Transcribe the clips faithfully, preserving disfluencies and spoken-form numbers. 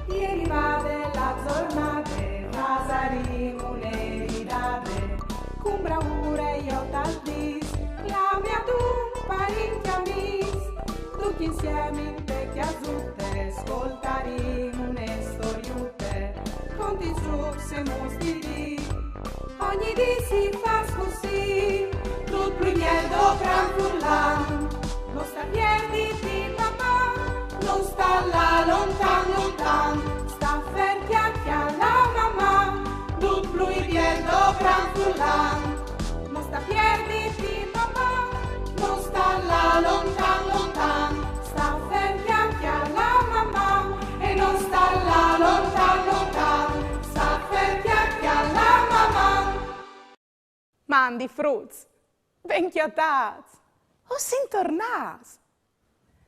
Ieri vade la zornade, fasarìn une ridade, cun braure jo tal dis, clame a dun parint e amis, ducj insiemi inte cjasute, scoltarìn une storiute, conti, zûcs e muts di dì. Ogni dì si fâs cussì, dut plui biel dopran furlan. No sta pierditi, Maman, no sta lâ lontan, lontan. Sta fer, cjale, cjale Maman, dut plui biel dopran furlan. No sta pierditi, Maman, no sta lâ lontan, lontan. Sta fer, cjale, cjale Maman, e no sta lâ lontan, lontan. Sta fer, cjale, cjale Maman. Mandi fruts, ben cjatâts! O sin tornâts!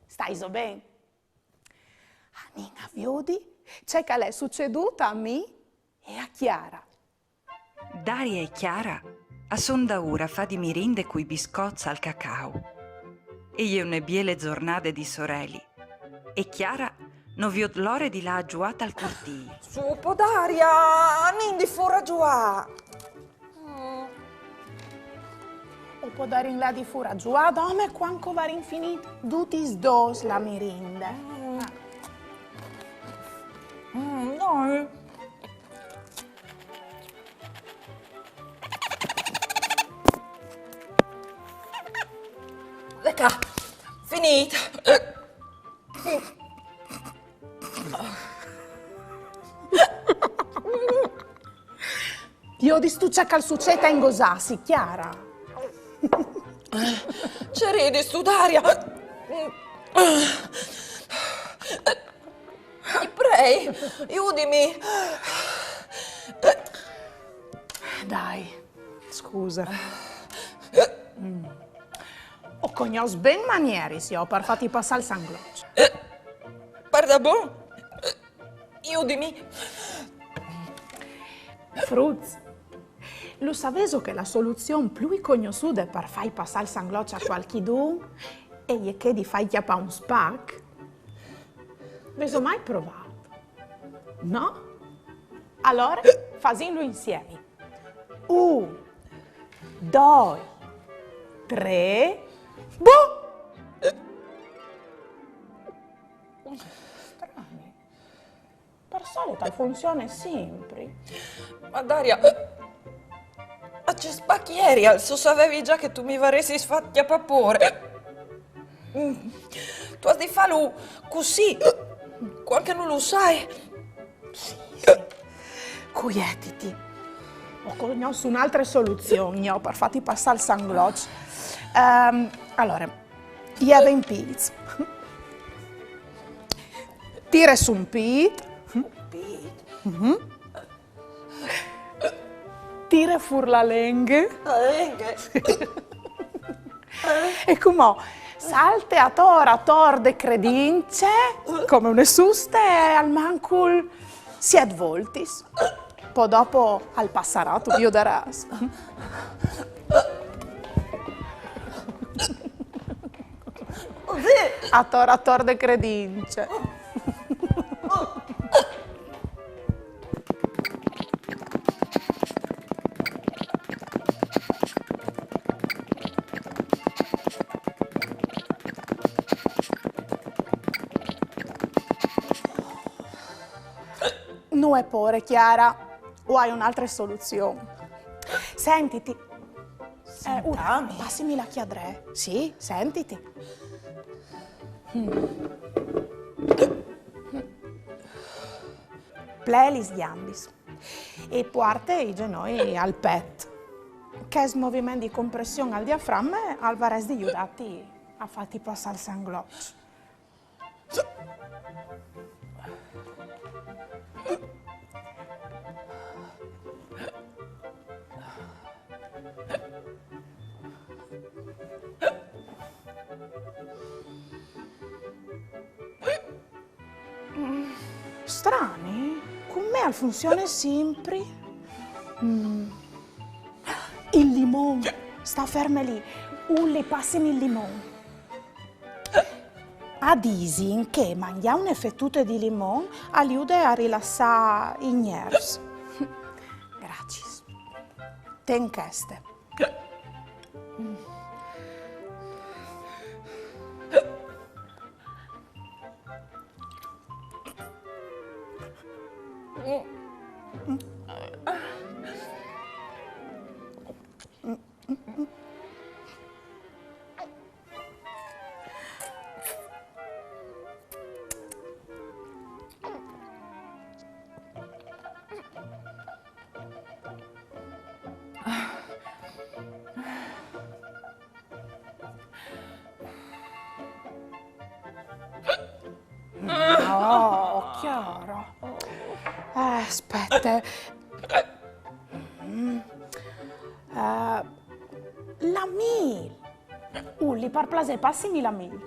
Staiso ben? Anìn a viodi ce che al è sucedût a mi e a Chiara. Daria e Chiara a son daûr a fâ di mirinde cui biscots al cacau. E je une biele zornade di soreli. E Chiara no viôt la ore di lâ a zuiâ tal curtîl. Su po, Daria, anìn di fûr a zuiâ. Mm. O podarìn lâ di fûr a zuiâ dome cuant che o varìn finît dutis dôs la mirinde. Mm. Mm, dai. Ecco, finît. Viodistu ce che al sucêt a ingosâsi, Chiara? Ce ridistu, Daria? Ti prei, judimi. Dai, scuse. Mm. O cognòs ben manieris, jo, par fâti passâ il sangloç. Pardabon? Judimi. Fruts, lu savêso che la soluzion plui cognossude par fâi passâ il sangloç a cualchidun e je chê di fâi cjapâ un spac? Vêso mai provât? No? Alore, fasìnlu insiemi. Un, doi, trê, bu! Strani. Par solit al funzione simpri. Ma Daria, ma ce spac jerial, se o savevi za che tu mi varessis fat cjapâ pôre. Mm. Tu âs di fâlu cussì, cuant che no lu sai. Sì, sì. Cuietiti. O cognòs une altre soluzion, jo, par fâti passâ il sangloç. Ehm, alore, jeve in pîts. Tire sù un pît. Pît? Mhm. Tire fûr la lenghe. La lenghe. E cumò salte ator ator de credince, come une suste, e almancul siet voltis. Po dopo al passarà, tu viodarâs. Ator ator de credince. No vê pôre, Chiara, o ai une altre soluzion. Sentiti. Eh, uh, passimi la cjadree. Sì, sentiti. Mm. Plee lis gjambis e puarte i zenoi al pet. Chest moviment di compression al diaframe al varès di judâti a fâti passâ il sangloç. Mm, strani, cun me al funzione simpri. Mm. Il limon, sta ferme li. Uli, passimi il limon. A disin che mangjâ une fetute di limon al jude a rilassâ i gnerfs. Graciis. Ten cheste. No, Chiara. Eh, spiete. Mm. Eh, la mîl. Uli, par plasê, passimi la mîl.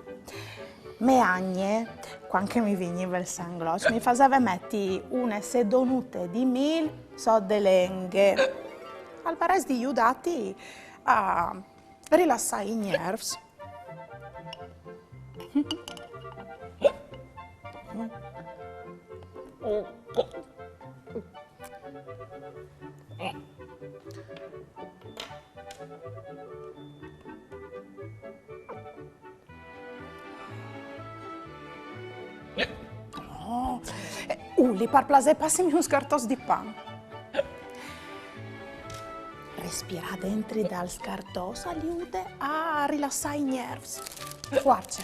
Mê agne, cuant che mi vignive il sangloç, mi faseve meti une sedonute di mîl sot de lenghe. Al varès di judâti a rilassâ i gnerfs. Oh, eh, Uli, par plasê, passimi un scartòs di pan. Respirâ dentri dal scartòs al jude a rilassâ i gnerfs. Fuarce.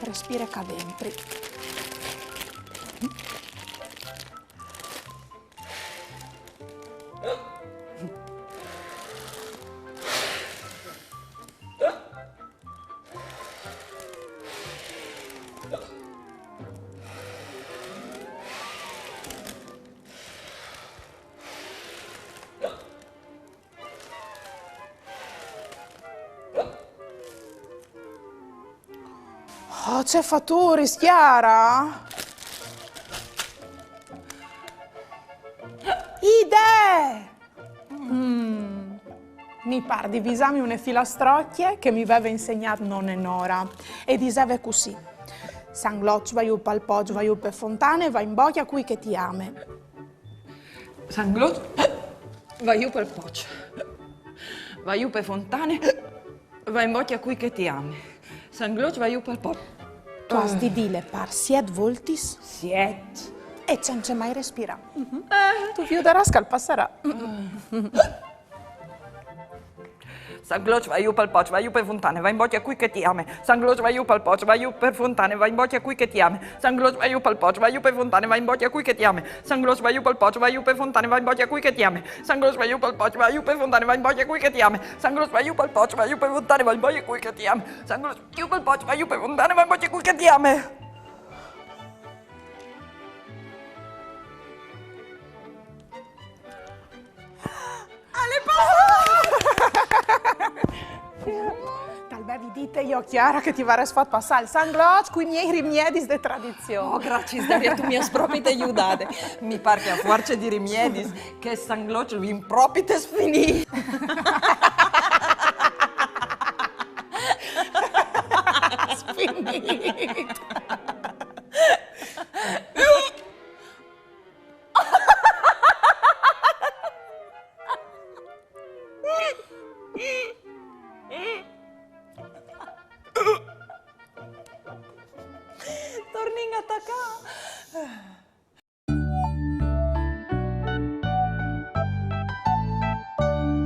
Respire ca dentri. Oh, ce faturis, Chiara! Idee! Mm. Mi pâr di visâmi une filastrocje che mi veve insegnât none Nora. E diseve cussì: Sangloç, va jù pal poç, va jù pe fontane, va in bocje a cui che ti ame. Sangloç, va jù pal poç. Va jù pe fontane, va in bocje a cui che ti ame. Sangloç, va jù pal poç. Tu âs di dîle par siet voltis. Siet. E cence mai respirâ. Mhm. Eh. Tu viudarâs che al passarà. Sangloç, va jù pal poç, va jù pe fontane, va in bocje a cui che ti ame. Sangloç, va jù pal poç, va jù pe fontane, va in bocje a cui che ti ame. Sangloç, va jù pal poç, va jù pe fontane, va in bocje a cui che ti ame. Sangloç, va jù pal poç, va jù pe fontane, va in bocje a cui che ti ame. Sangloç, va jù pal poç, va jù pe fontane, va in bocje a cui che ti ame. Sangloç, va jù pal poç, va jù pe fontane, va in bocje a cui che ti ame. Sangloç, va jù pal poç, va jù pe fontane, va in bocje a cui che ti ame. Al è passât! Tal vevi dite jo, Chiara, che ti varès fat passâ il sangloç cui miei rimiedis de tradizion. Oh, graciis, Daria, tu mi âs propit judade. Mi pâr che a fuarce di rimiedis, chest sangloç lu vin propit sfinît. Sfinît. Tornìn a tacâ.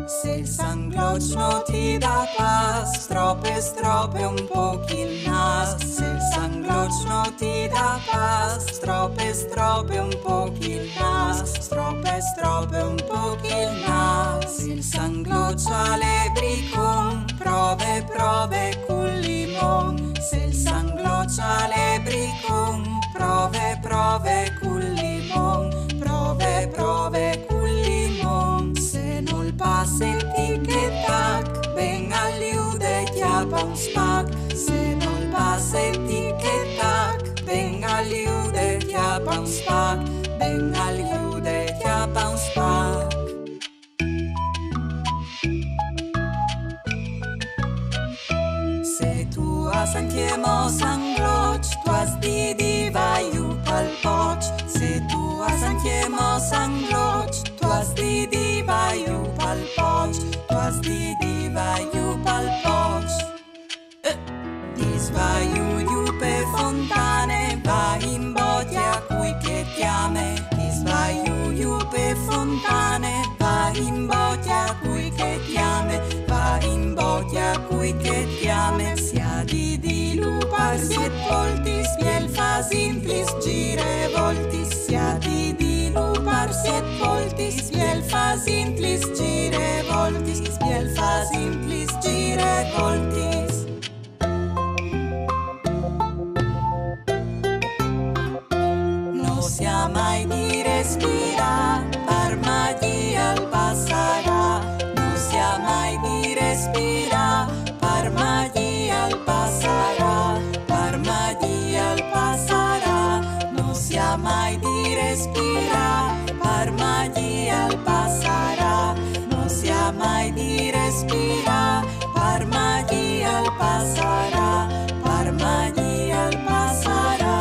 Se il sangloç no ti dà pâs, strope, strope un pôc il nâs. Se il sangloç no ti dà pâs, strope, strope un pôc il nâs. Strope, strope un pôc il nâs. Se il sangloç al è bricon, prove, prove cul limon. Se il sangloç al è bricon, prove, prove cul limon. Prove, prove cul limon. Se nol passe il tic e tac, ben al jude, cjapa un spac. Se nol passe il tic e tac, ben al jude, cjapa un spac. Ben al jude, cjapa un spac. Se tu âs ancjemò Sangloç, tu âs di dî va jù pal poç, tu âs di dî va jù pal poç. Eh. Dîs va jù, jù pe fontane, va in bocje a cui che ti ame. Dîs va jù, jù pe fontane, va in bocje a cui che ti ame, va in bocje a cui che ti ame. Siat di dîlu par siet voltis, biel fasintlis girevoltis. Siat di dîlu par siet voltis, biel fasintlis girevoltis, biel fasintlis girevoltis. No si à mai di respirâ, par magjie al passarà. No si à mai di respirâ, par magjie al passarà, par magjie al passarà. No si à mai di respirâ, par magjie al passarà. No si à mai di respirâ, par magjie al passarà, par magjie al passarà.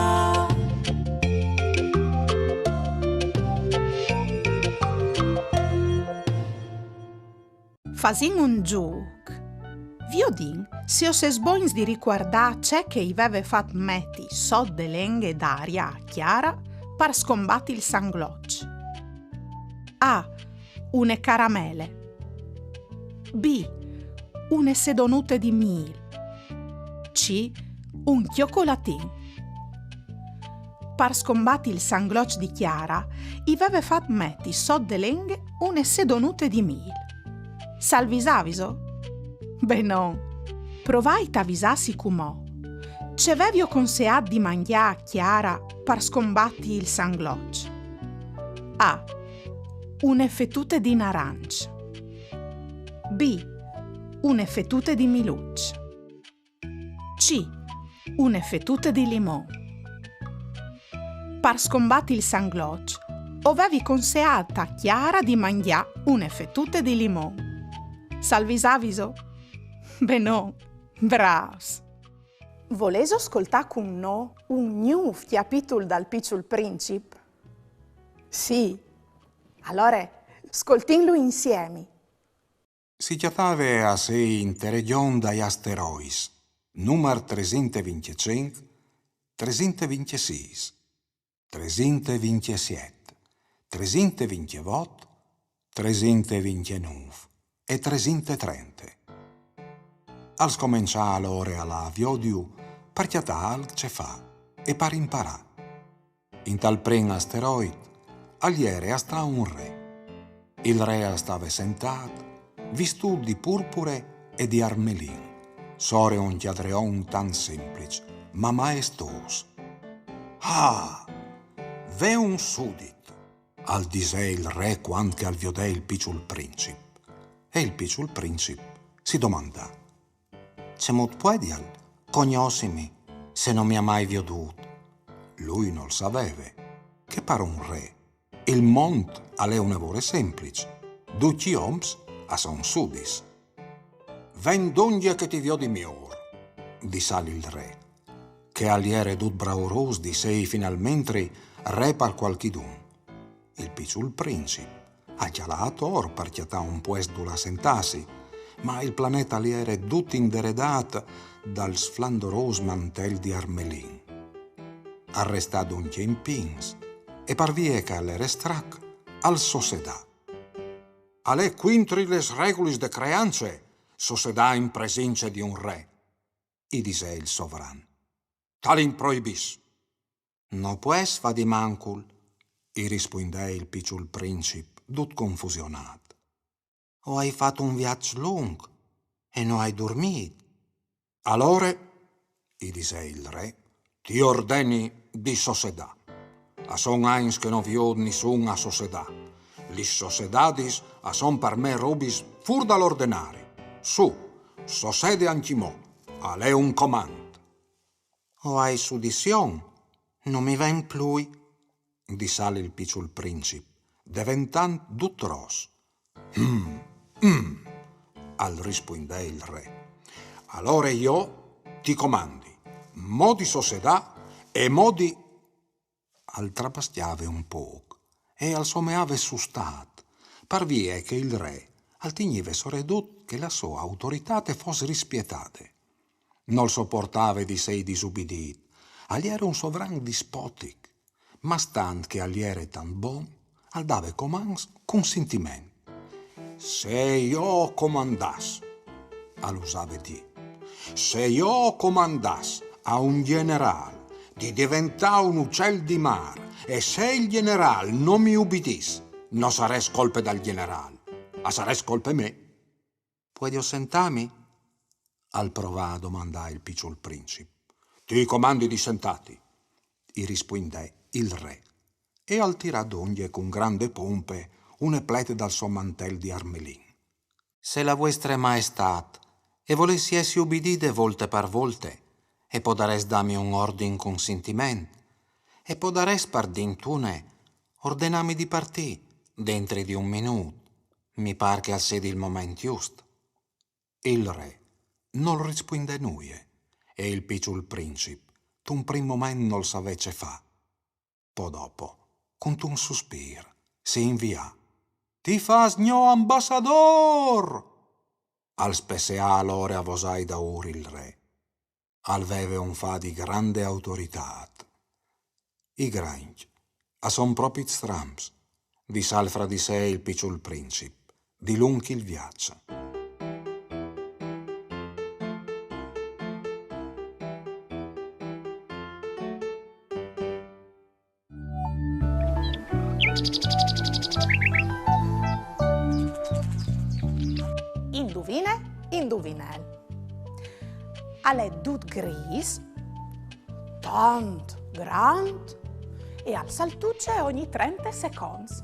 Fasìn un zûc. Viodìn se o sês bogns di ricuardâ ce che i veve fat meti sot de lenghe Daria a Chiara par scombati il sangloç. A. Une caramele. B. Une sedonute di mîl. C. Un cjocolatin. Par scombati il sangloç di Chiara, i veve fat meti sot de lenghe une sedonute di mîl. Salvisaviso? Benon. Provait a visâsi cumò. Ce vevio conseât di mangjâ a Chiara par scombati il sangloç? A. Une fetute di naranç. B. Une fetute di miluç. C. Une fetute di limon. Par scombati il sangloç, o vevi conseât a Chiara di mangjâ une fetute di limon. Salvisaviso? Benon, brâfs! Volêso scoltâ cun nô un gnûf cjapitul dal Piçul Princip? Sì? Alore, scoltìnlu insiemi. Si cjatave a sei inte regjon dai asteroits, numar tresinte e vincjecinc, tresinte e vincjesîs, tresinte e vincjesiet, tresinte e vincjevot, tresinte e vincjenûf e tresinte e trente. Al scomençà alore a lâ a viodiju par cjatâ alc ce fâ e par imparâ. Intal prin asteroit al jere a stâ un re. Il re al stave sentât, vistût di purpure e di armelin, sore un cjadreon tant simpliç, ma maestôs. Ah! Ve un sudit, al disè il re cuant che al viodè il piçul princip. E il piçul princip si domandà: Cemût puedial cognossimi se no mi à mai viodût? Lui nol saveve che par un re il mont al è une vore sempliç, ducj i oms a son sudits. Ven dongje che ti viodi miôr, dissal il re, che al jere dut braurôs di sei finalmentri re par cualchidun. Il piçul princip al cjalà ator par cjatâ un puest dulà sentâsi, ma il planet al jere dut inderedât dal sflandorôs mantel di armelin. Al restà duncje in pins e, par vie che al jere strac, al sossedà. Al è cuintri lis regulis de creance sossedâ in presince di un re, i disè il sovran. Tal improibìs. No pues fâ di mancul, i rispuindè il piçul princip, dut confusionât. O ai fat un viaç lunc e no ai durmît. Alore, i disè il re, ti ordeni di sossedâ. A son agns che no viôt nissun a sossedâ. Lis sossedadis a son par me robis fûr dal ordenari. Sù, sossede ancjemò, al è un comant. O ai sudizion, no mi ven plui, dissal il piçul princip, deventant dut ros. Hm, hm, al rispuindè il re. Alore jo ti comandi, mo di sossedâ e mo di... Al trabascjave un pôc e al someave sustât, par vie che il re al tignive soredut che la sô autoritât e fos rispietade. Nol soportave di sei disubidît, al jere un sovran dispotic, ma stant che al jere tant bon, al dave comants cun sintiment. Se jo o comandàs, al usave dî, se jo o comandàs a un gjenerâl di deventâ un ucel di mâr e se il gjenerâl no mi ubidìs, no sarès colpe dal gjenerâl, a sarès colpe mê. Puedio sentâmi? Al provà a domandâ il piçul princip. Ti comandi di sentâti, i rispuindè il re, e al tirà dongje cun grande pompe une plete dal so mantel di armelin. Se la vuestre maestât e volès jessi ubidide volte par volte, e podarès dâmi un ordin cun sintiment, e podarès par dintune ordenâmi di partî dentri di un minût, mi pâr che al sedi il moment just. Il re nol rispuindè nuie, e il piçul princip, tun prin moment nol savè ce fâ. Po dopo, cuntun suspîr, si invià. Ti fâs gno ambassadôr! Al spesseà alore a vosâi daûr il re. Al veve un fâ di grande autoritât. I grancj a son propit strambs, dissal fra di se il piçul princip, dilunc il viaç. Induvine, induvinel. Al è dut grîs, tant grant, e al saltuce ogni trente seconts.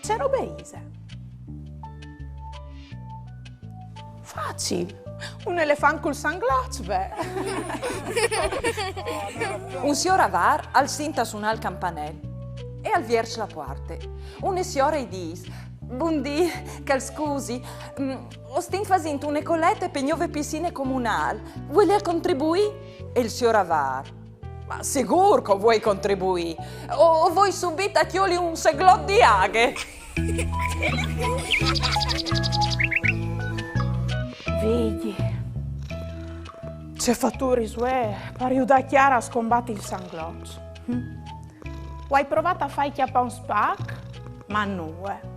Ce robe ise? Facil. Un elefant cul sangloç, beh. Un siôr avâr al sint a sunâ il campanel e al vierç la puarte. Une siore i dîs: Bundì, che al scusi, mm, o stin fasint une colete pe gnove pissine comunâl. Vuelial contribuî? E il siôr avâr: Ma sigûr che o vuei contribuî. O, o voi subit a cjoli un seglot di aghe. Vedi. Ce faturiis vuê par judâ Chiara a scombati il sangloç. Hm? O ai provât a fâi cjapâ un spac, ma nuie.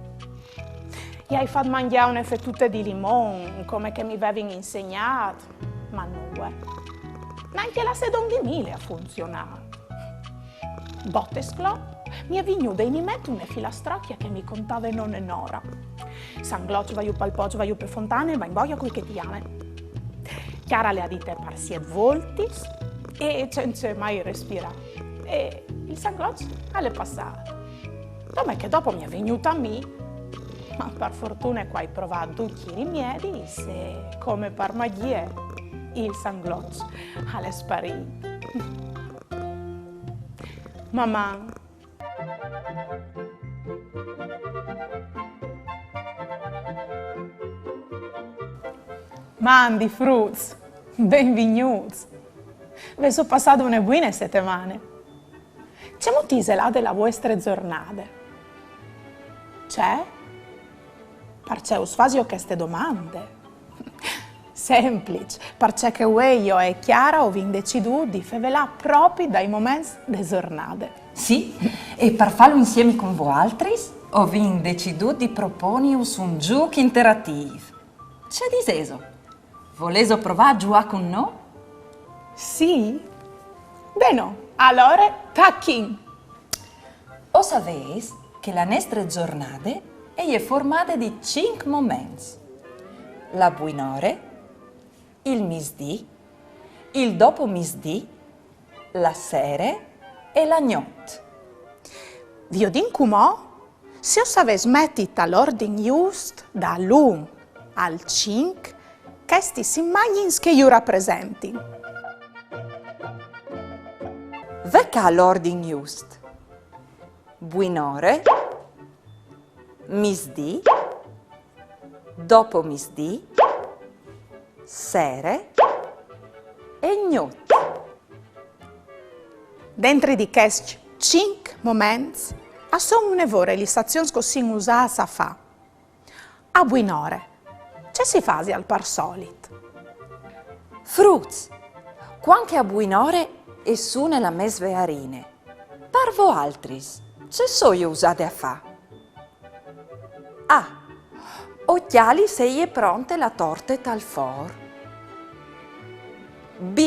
I ai fat mangjâ une fetute di limon, come che mi vevin insegnât, ma nuie. Nancje la sedon di mîl e à funzionât. Bot e sclop, mi è vignude in ment une filastrocje che mi contave none Nora. Sangloç, va jù pal poç, va jù pe fontane, va in boia cui che ti jame. Chiara le à dite par siet voltis e cence mai respirâ. E il sangloç al è passât. Dome che dopo mi è vignût a mi, ma par fortune che o ai provât ducj i rimiedis e, come par magjie, il sangloç al è sparît. Maman! Mandi fruts, benvignûts! Vêso passade une buine setemane? Cemût ise lade la vuestre zornade? Ce? Parcè us fasio cheste domande? Sempliç, parcè che vuê jo e Chiara o vin decidût di fevelâ propit dai moments de zornade. Sì, e par fâlu insiemi cun voaltris, o vin decidût di proponius un zûc interatîf. Ce disêso? Volêso provâ a zuiâ cun nô? Sì? Benon, alore tachìn! O savês che la nestre zornade e je formade di cinc moments: la buinore, il misdì, il dopomisdì, la sere e la gnot. Viodìn cumò se o savês meti tal ordin just dal un al cinc chestis imagjins che ju rapresentin. Ve ca l'ordin just: buinore, misdì, dopomisdì, sere e gnot. Dentri di chescj cinc moments A son une vore lis azions che o sin usâts a fâ. A buinore, ce si fasial par solit? Fruts, cuant che a buinore e sune la mesvearine, par voaltris, ce soio usade a fâ? A. O cjali se e je pronte la torte tal for. B.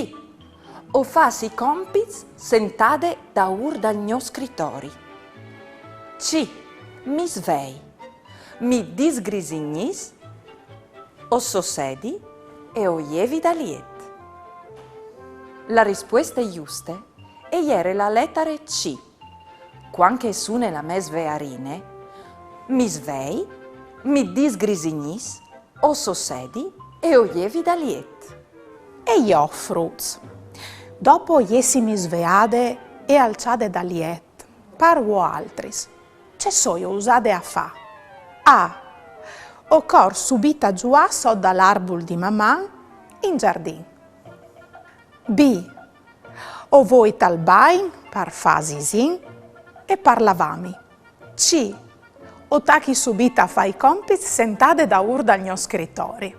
O fâs i compits sentade daûr dal gno scritori. C. Mi svei. Mi disgrisignìs, o sossedi e o jevi dal jet. La rispueste juste e jere la letare C. Cuant che e sune la mesvearine, mi svei, mi disgrisignìs, o sossedi e o jevi dal jet. E jo, fruts, dopo jessimi sveade e alçade dal jet, par voaltris, ce soio usade a fâ? A. O cor subit a zuiâ sot dal arbul di Maman in zardin. B. O voi tal bagn par fâ sisìn e par lavâmi. C. O tachi subit a fâ i compits sentade daûr dal gno scritori.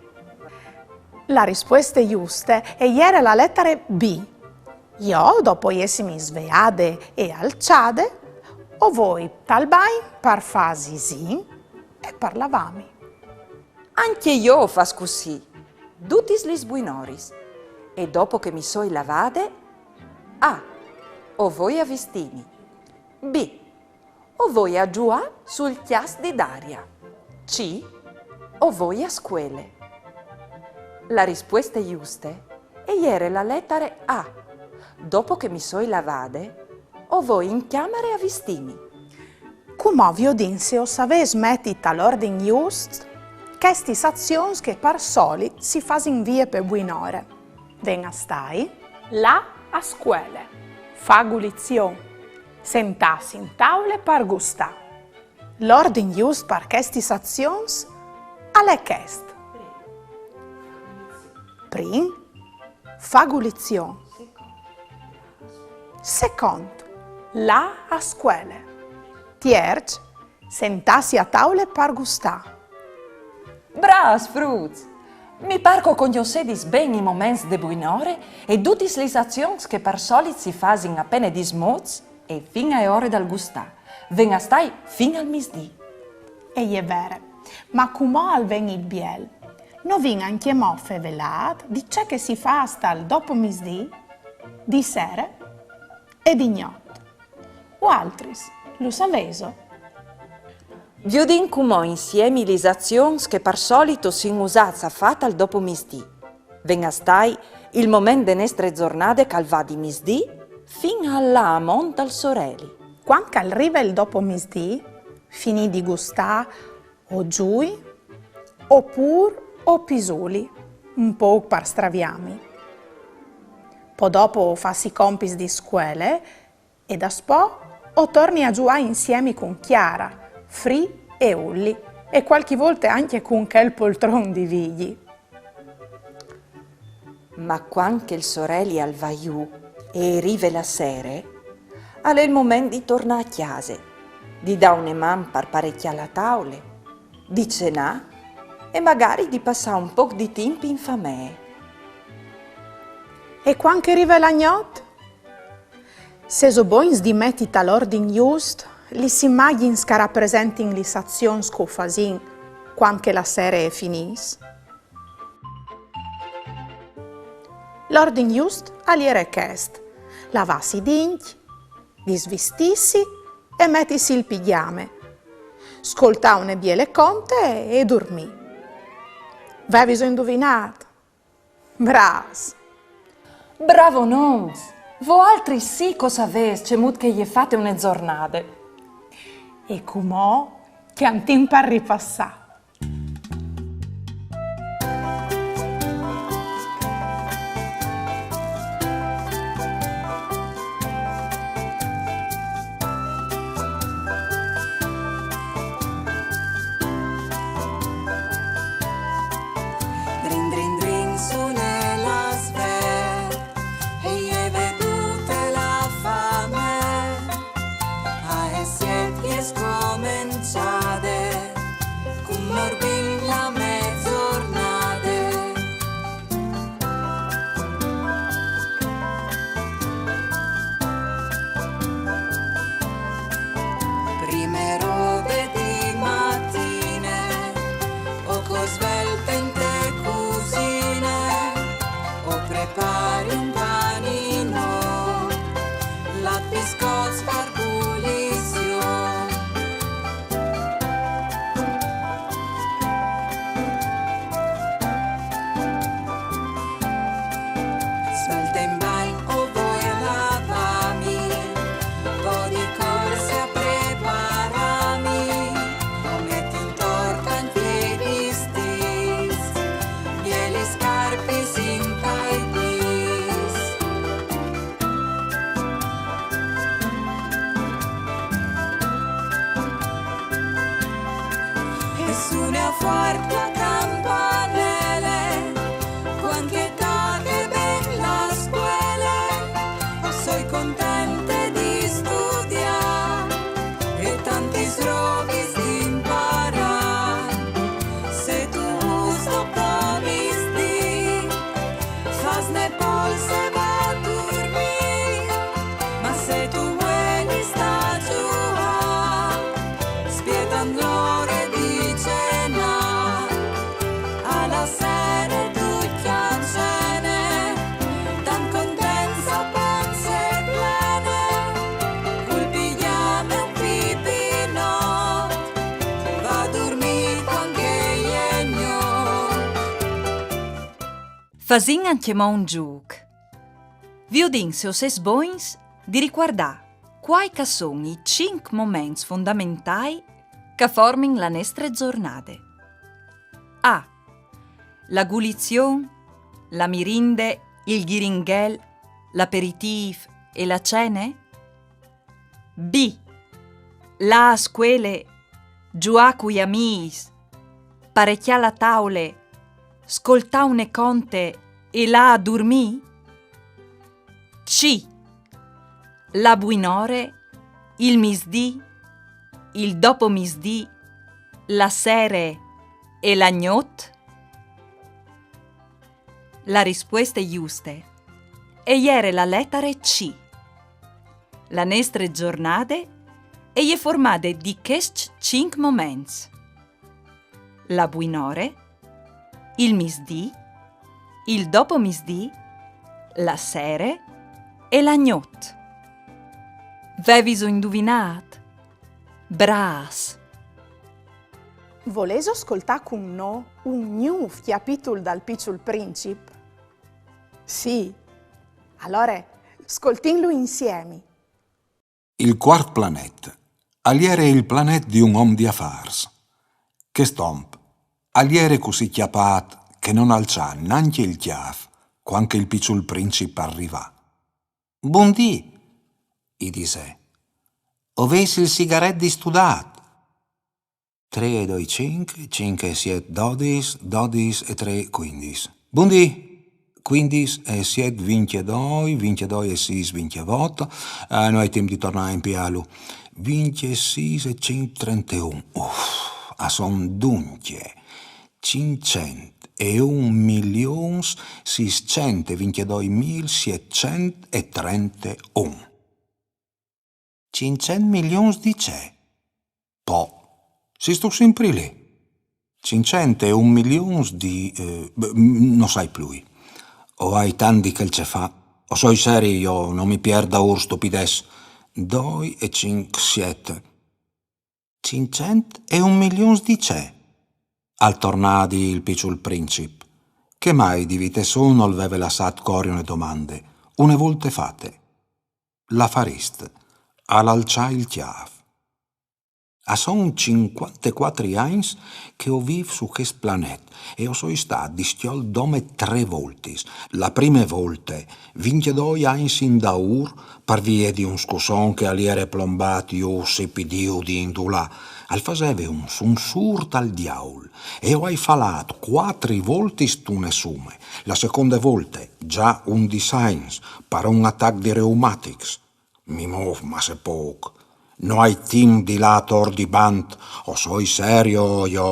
La rispueste juste e jere la letare B. Jo, dopo jessimi sveade e alçade, o voi tal bagn par fâ sisìn e par lavâmi. Ancje jo o fâs cussì, dutis lis buinoris. E dopo che mi soi lavade, A. O voi a vistîmi. B. O voi a zuiâ sul cjâs di Daria. C. O voi a scuele. La rispueste juste e jere la letare A. Dopo che mi soi lavade, o voi in cjamare a vistîmi. Cumò viodìn se o savês meti tal ordin just chestis azions che par solit si fasin vie pe buinore. Ven a stâi: lâ a scuele, fâ gulizion, sentâsi in taule par gustâ. L'ordin just par chestis azions al è chest. Prin, fâ gulizion. Secont, lâ a scuele. Tierç, sentâsi a taule par gustâ. Brâfs, fruts! Mi pâr che o cognossedis ben i moments de buinore e dutis lis azions che par solit si fasin a pene dismots e fin ae ore dal gustâ. Ven a stâi fin al misdì. E je vere, ma cumò al ven il biel. No vin ancjemò fevelât di ce che si fâs tal dopomisdì, di sere e di gnot. Voaltris, lu savêso? Viodìn cumò insiemi lis azions che par solit o sin usâts a fâ tal dopomisdì. Ven a stâi il moment de nestre zornade che al va di misdì fin a lâ amont dal soreli. Cuant che al rive il dopomisdì, finî di gustâ, o zui, opûr o pisuli, un pôc par straviâmi. Po dopo o fâs i compits di scuele e daspò o torni a zuiâ insiemi cun Chiara, Free e Ulli e cualchi volte ancje cun chel poltron di Vigji. Ma cuant che il soreli al va jù e e rive la sere, al è il moment di tornâ a cjase, di dâ une man par parecjâ la taule, di cenâ e magari di passâ un pôc di timp in famee. E cuant che e rive la gnot? Se o sês bogns di meti tal ordin just lis imagjins che a rapresentin lis azions che o fasìn cuant che la sere e finìs. L'ordin just al jere chest: lavâsi i dincj, disvistîsi e metisi il pigjame, scoltâ une biele conte e durmî. Veviso induvinât? Brâfs! Bravonons! Voaltris sì che o savês cemût che e je fate une zornade. E cumò cjantìn par ripassâ. Drin drin drin sune la svele, e je vedûte la fame. A e siet e je Pots far bulizion. Smaltem bagn o voi a lavami, vo di corse a preparami, o met intor tanti vistits, bielis scarpis in tai pîts. E sune fuart la campanele, cuant che tache ben la scuele, o soi contente di studiâ e tantis robis di imparâ. Se tu vûs, dopo misdì, fâs-ne polse, va a durmî, ma se tu vuelis stâ a zuiâ, spiet ant la ore di cenâ, a la sere ducj a cene, tant contents a panze plene, cul pigjame un pipinot, va a durmî cuant che e je gnot. Fasìn ancjemò un zûc. Viodìn se o sês bogns di ricuardâ cuâi che a son i cinc moments fondamentai che a formin la nestre zornade. A. La gulizion, la mirinde, il ghiringhel, l'aperitîf e la cene? B. Lâ a scuele, zuiâ cui amîs, parecjâ la taule, scoltâ une conte e lâ a durmî? C. La buinore, il misdì, il dopomisdì, la sere e la gnot? La rispueste juste e jere la letare C. La nestre zornade e je formade di chescj cinc moments: la buinore, il misdì, il dopomisdì, la sere e la gnot. Veviso induvinât? Brâfs! Volêso scoltâ cun nô un gnûf cjapitul dal Piçul Princip? Sì? Alore, scoltìnlu insiemi. Il cuart planet al jere il planet di un om di afârs. Chest om al jere cussì cjapât che nol alçà nancje il cjâf cuant che il Piçul Princip al rivà. «Bundì», i disè. «O vês il sigaret distudât?» Trê e doi cinc, cinc e siet dodis, dodis e trê cuindis. «Bundì!» Cuindis e siet vincjedoi, vincjedoi e sîs vincjevot. Eh, no ai timp di tornâ a impiâlu. Vincjesîs e cinc trenteun. Uf, a son duncje cinccent e un milions sîscent e vincjedoi mil sietcent e trenteun. Cinccent milions di ce? Po, sêstu simpri li? Cinccent e un milions di, eh, beh, mm, no sai plui. O ai tant di chel ce fâ. O soi seri, jo no mi piert daûr stupidets. Doi e cinc siet. Cinccent e un milions di ce? Al tornà a dî il Piçul Princip, che mai di vite sô nol veve lassât cori une domande, une volte fate. L'afarist al alçà il cjâf. A son cincuantecuatri agns che o vîf su chest planet e o soi stât discjolt dome trê voltis. La prime volte, vincjedoi agns indaûr, par vie di un scusson che al jere plombât jù sipidiu di indulà, al faseve un sunsûr dal diaul e o ai falât cuatri voltis tune sume. La seconde volte, za undis agns, par un atac di reumatics. Mi môf masse pôc. No ai timp di lâ ator di bant, o soi serio jo.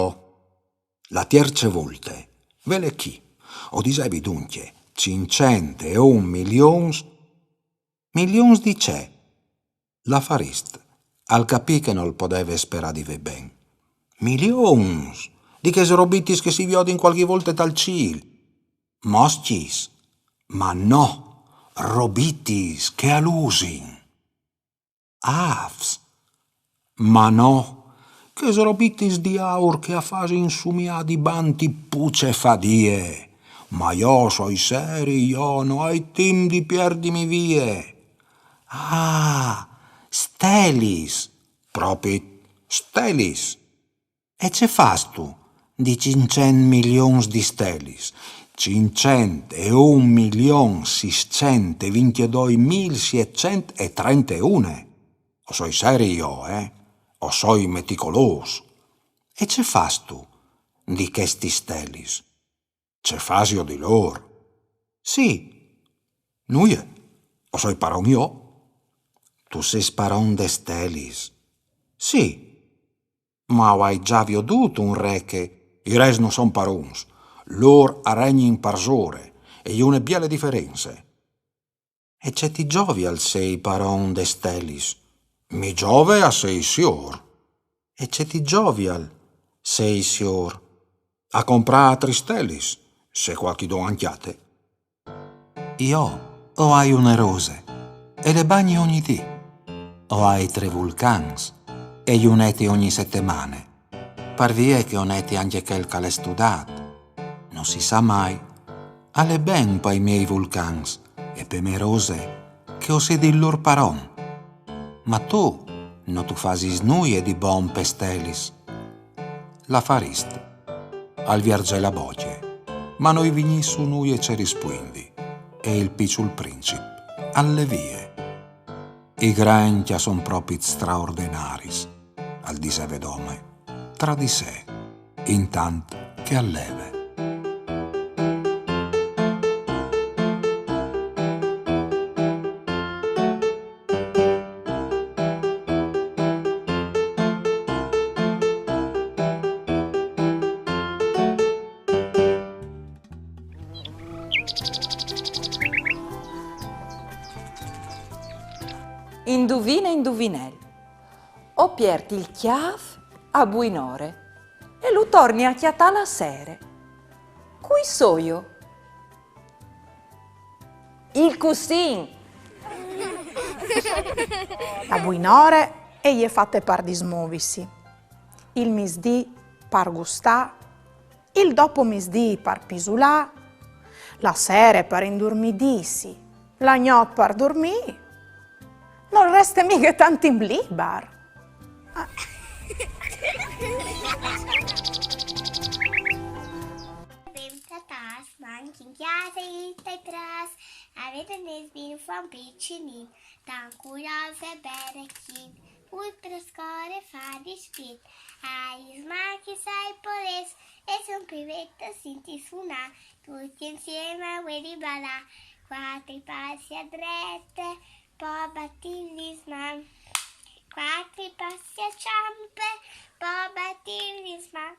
La tierce volte, vele chi, o disevi duncje cinccent e un milions. Milions di ce? L'afarist al capì che nol podeve sperâ di vê ben. Milions! Di chês robitis che si viodin cualchi volte tal cîl. Moscjis? Ma no, robitis che a lusin. Afs? Ma no, chês robitis di aur che a fasin sumiâ di banti pucefadie. Ma jo o soi seri, jo no ai timp di pierdimi vie. Ah, stelis, propit, stelis. E ce fâstu di cinccent milions di stelis? Cinccent e un milion sîscent e vincjedoi mil sietcent e trenteune. O soi seri jo, eh? O soi meticolôs. E ce fâstu di chestis stelis? Ce fasio di lôr? Sì. Nuie, o soi paron jo. Tu sês paron des stelis? Sì. Ma o ai za viodût un re che i res no son parons. Lôr a regnin parsore, e je une biele diference. E ce ti zovial sei paron des stelis? Mi zove a sei siôr. E ce ti zovial sei siôr? A comprâ atris stelis, se cualchidun ancjate. Jo o ai une rose, e le bagni ogni dì. O ai trê vulcans, e ju neti ogni setemane. Par vie che o neti ancje chel che al è studât. No si sa mai. Al è ben pai miei vulcans e pe mê rose che o sedi il lôr paron. Ma tu no tu fasis nuie di bon pes stelis. L'afarist al vierzè la bocje, ma no i vignì sù nuie ce rispuindi, e il piçul princip al lè vie. I grancj a son propit straordenaris, al diseve dome, tra di se, intant che al leve. Induvine, induvinel. O piert il cjâf a buinore e lu torni a cjatâ la sere. Cui soio? Il cussin! La buinore e je fate par dismovisi. Il misdì par gustâ, il dopomisdì par pisulâ, la sere par indurmidîsi, la gnot par durmî. Nol reste mighe tant timp libar. Vin tratâts, mancjin cjase, tai prâts, a vede ne sbin fan piçinin, tant curioze berechin, ui prescore fa dispit, ai smachis, ai polets, e son pivetas sinti sunâ, tuti insieme a vedi balâ, cuatri passi a drete, po batin lis mans, cuatri passi a çampe, po batin lis mans,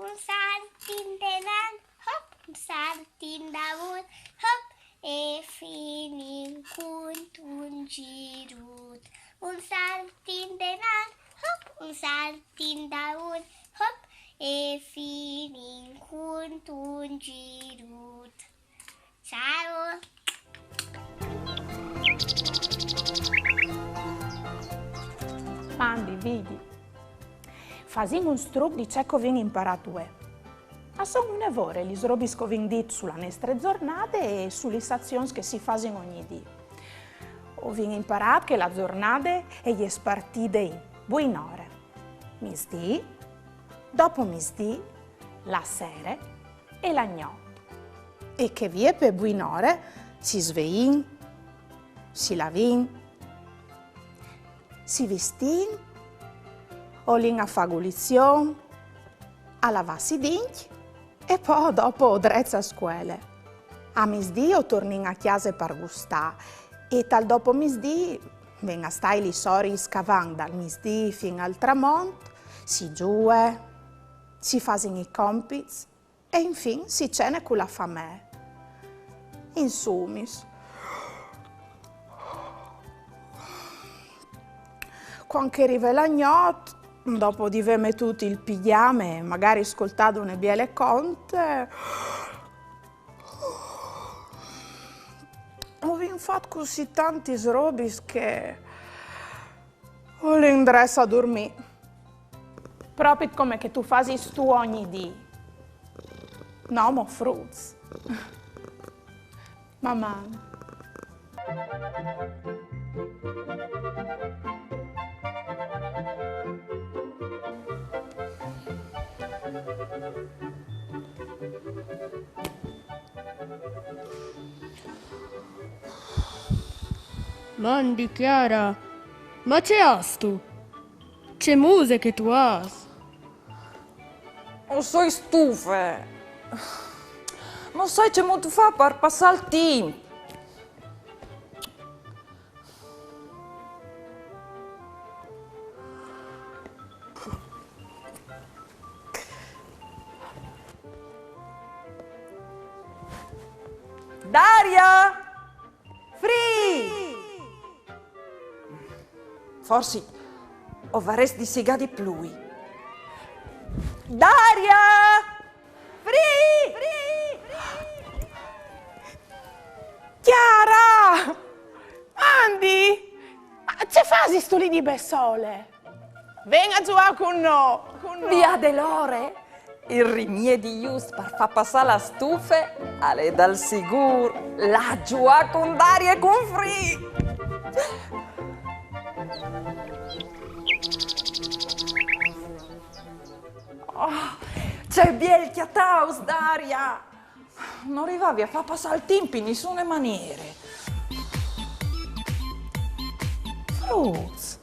un salt indenant, hop, un salt indavur, hop, e finìn cuntun zirut. Un salt indenant, hop, un salt indavur, hop, e finìn cuntun zirut. Ciao! Mandi, Vigji. Fasìn un struc di ce che o vin imparât vuê. A son une vore lis robis che o vin dit su la nestre zornade e su lis azions che si fasin ogni dì. O vin imparât che la zornade e je spartide in buinore, misdì, dopomisdì, la sere e la gnot. E che vie pe buinore si sveìn, si lavìn, si vistìn, o lin a fâ gulizion, a lavâsi i dincj e po dopo drets a scuele. A misdì o tornìn a cjase par gustâ e tal dopomisdì ven a stâi lis oris che a van dal misdì fin al tramont, si zuie, si fasin i compits e infin si cene cu la famee. Insumis, cuant che e rive la gnot, dopo di vê metût il pigjame e magari scoltât une biele conte, o vin fat cussì tantis robis che O lin drets a durmî. Propit come che tu fasis tu ogni dì. No mo, fruts? Maman. Mandi, Chiara, ma ce âstu? Ce muse che tu âs! O soi stufe. No sai cemût fâ par passâ il timp. Daria! Free! Forsit o varès di sigâ di plui. Daria! Free! Chiara! Mandi! Ma ce fasistu li di bessole? Ven a zuiâ cun nô, cun nô. Viodêt l'ore? Il rimiedi just par fâ passâ la stufe al è dal sigûr lâ a zuiâ cun Daria e cun Free. Oh, ce biel cjatâus, Daria! No rivavi a fâ passâ il timp in nissune maniere. Fruts,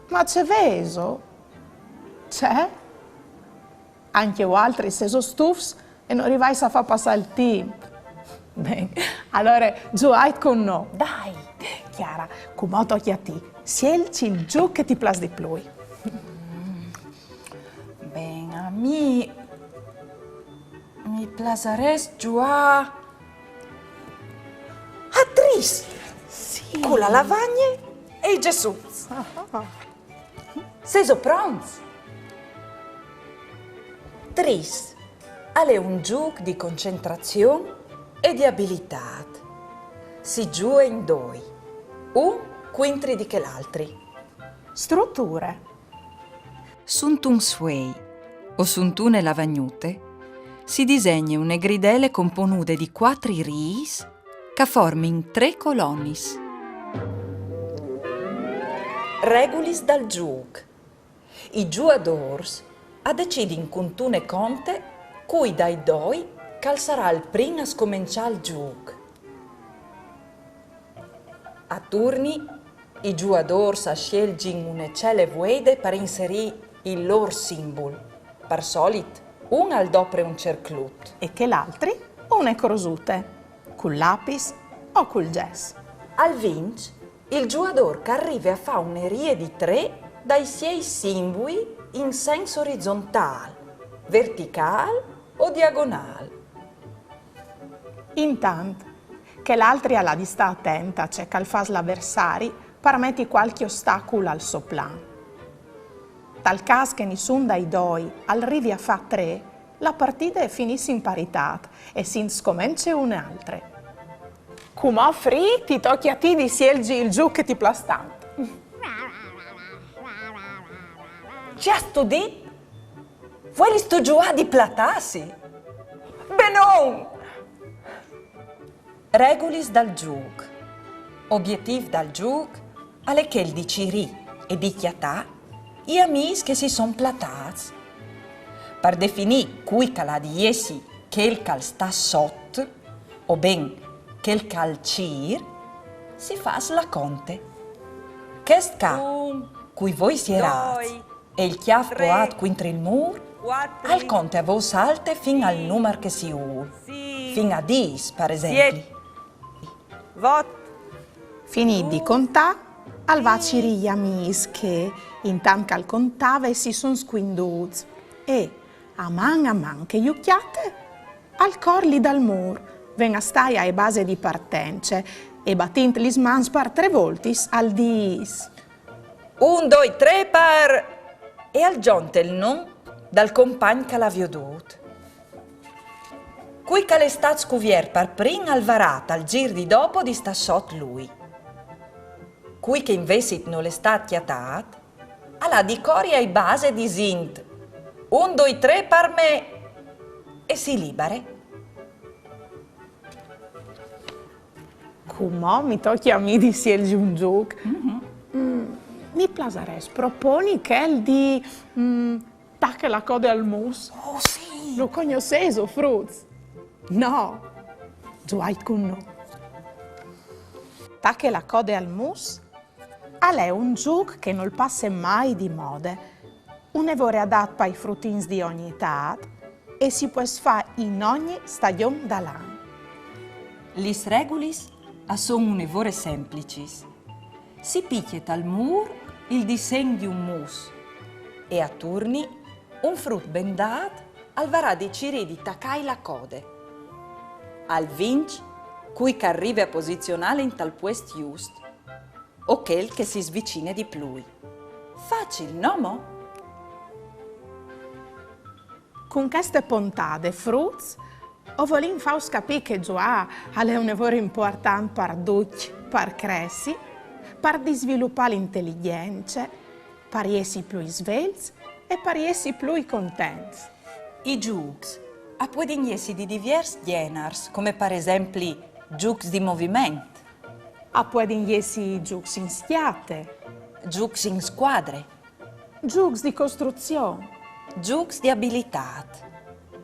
ma ce vêso? Ce? Ancje voaltris sêso stufs e no rivais a fâ passâ il timp. Ben, alore zuiait cun nô. Dai, Chiara, cumò tocje a ti. Sielç il zûc che ti plâs di plui. Ben, a mi mi plasarès zuiâ a tris. Sì. Cu la lavagne e i gessuts. Ah. Sêso pronts? Tris al è un zûc di concentrazion e di abilitât. Si zuie in doi, un cuintri di chel altri. Struture. Suntun sfuei o suntune lavagnute si disegne une gridele componude di cuatri riis che a formin trê colonis. Regulis dal zûc. I zuiadôrs a decidin cuntune conte cui dai doi che al sarà il prin a scomençâ il zûc. A turni, i zuiadôrs a sielzin une cele vueide par inserî il lôr simbul. Par solit, un al dopre un cerclut. E chel altri une crosute, cul lapis o cul zes. Al vinç il zuiadôr che al rive a fâ une rie di trê dai siei simbui in sens orizontâl, verticâl o diagonâl. Intant, chel altri al à di stâ atent a ce che al fâs l'aversari par meti cualchi ostacul al so plan. Tal câs che nissun dai doi al rivi a fâ trê, la partide e finìs in paritât e si 'nt scomence une altre. Cumò, Free, ti tocje a ti di sielzi il zûc che ti plâs tant. Ce âstu dit? Vuelistu zuiâ di platâsi? Benon! Regulis dal zûc. Obietîf dal zûc al è chel di cirî e di cjatâ i amîs che si son platâts. Par definî cui che al à di jessi chel che al sta sot, o ben chel che al cîr, si fâs la conte. Chest ca, cui voi sierâts e il cjâf poiât cuintri il mûr, al conte a vôs alte fin al numar che si vûl. Fin a dîs, par esempli. Finît di contâ, al va a cirî i amîs che, intant che al contave, si son scuindûts. E, a man a man che ju cjate, al cor li dal mûr, ven a stâi ae base di partence e, batint lis mans par trê voltis, al dîs: Un, doi, trê, par... E al zonte il non dal compagn che al à viodût. Cui che al è stât scuviert par prin al varà tal zîr di dopo di stâ sot lui. Cui che invezit nol è stât cjatât, al à di cori ae base disint: «Un, doi, trê par me!» E si libare. Cumò mi tocje a mi di sielzi un zûc. Mm, mi plasarès proponi chel di, mm, Tache la code al mus. Oh, sì! Lu cognossêso, fruts? No? Zuait cun nô. Tache la code al mus al è un zûc che nol passe mai di mode, une vore adât pai frutins di ogni etât e si pues fâ in ogni stagjon dal an. Lis regulis a son une vore semplicis. Si picje tal mûr il disen di un mus e a turni un frut bendât al varà di cirî di tacâi la code. Al vinç cui che al rive a posizionâle intal puest just, o chel che si svicine di plui. Facil, no mo? Cun cheste pontade, fruts, o volìn fâus capî che zuâ al è une vore impuartant par ducj, par cressi, par disvilupâ la inteligjence, par jessi plui svelts e par jessi plui contents. I zûcs a puedin jessi di diviers gjenars, come par esempli zûcs di moviment. A puedin jessi zûcs in scjate. Zûcs in scuadre. Zûcs di costruzion. Zûcs di abilitât.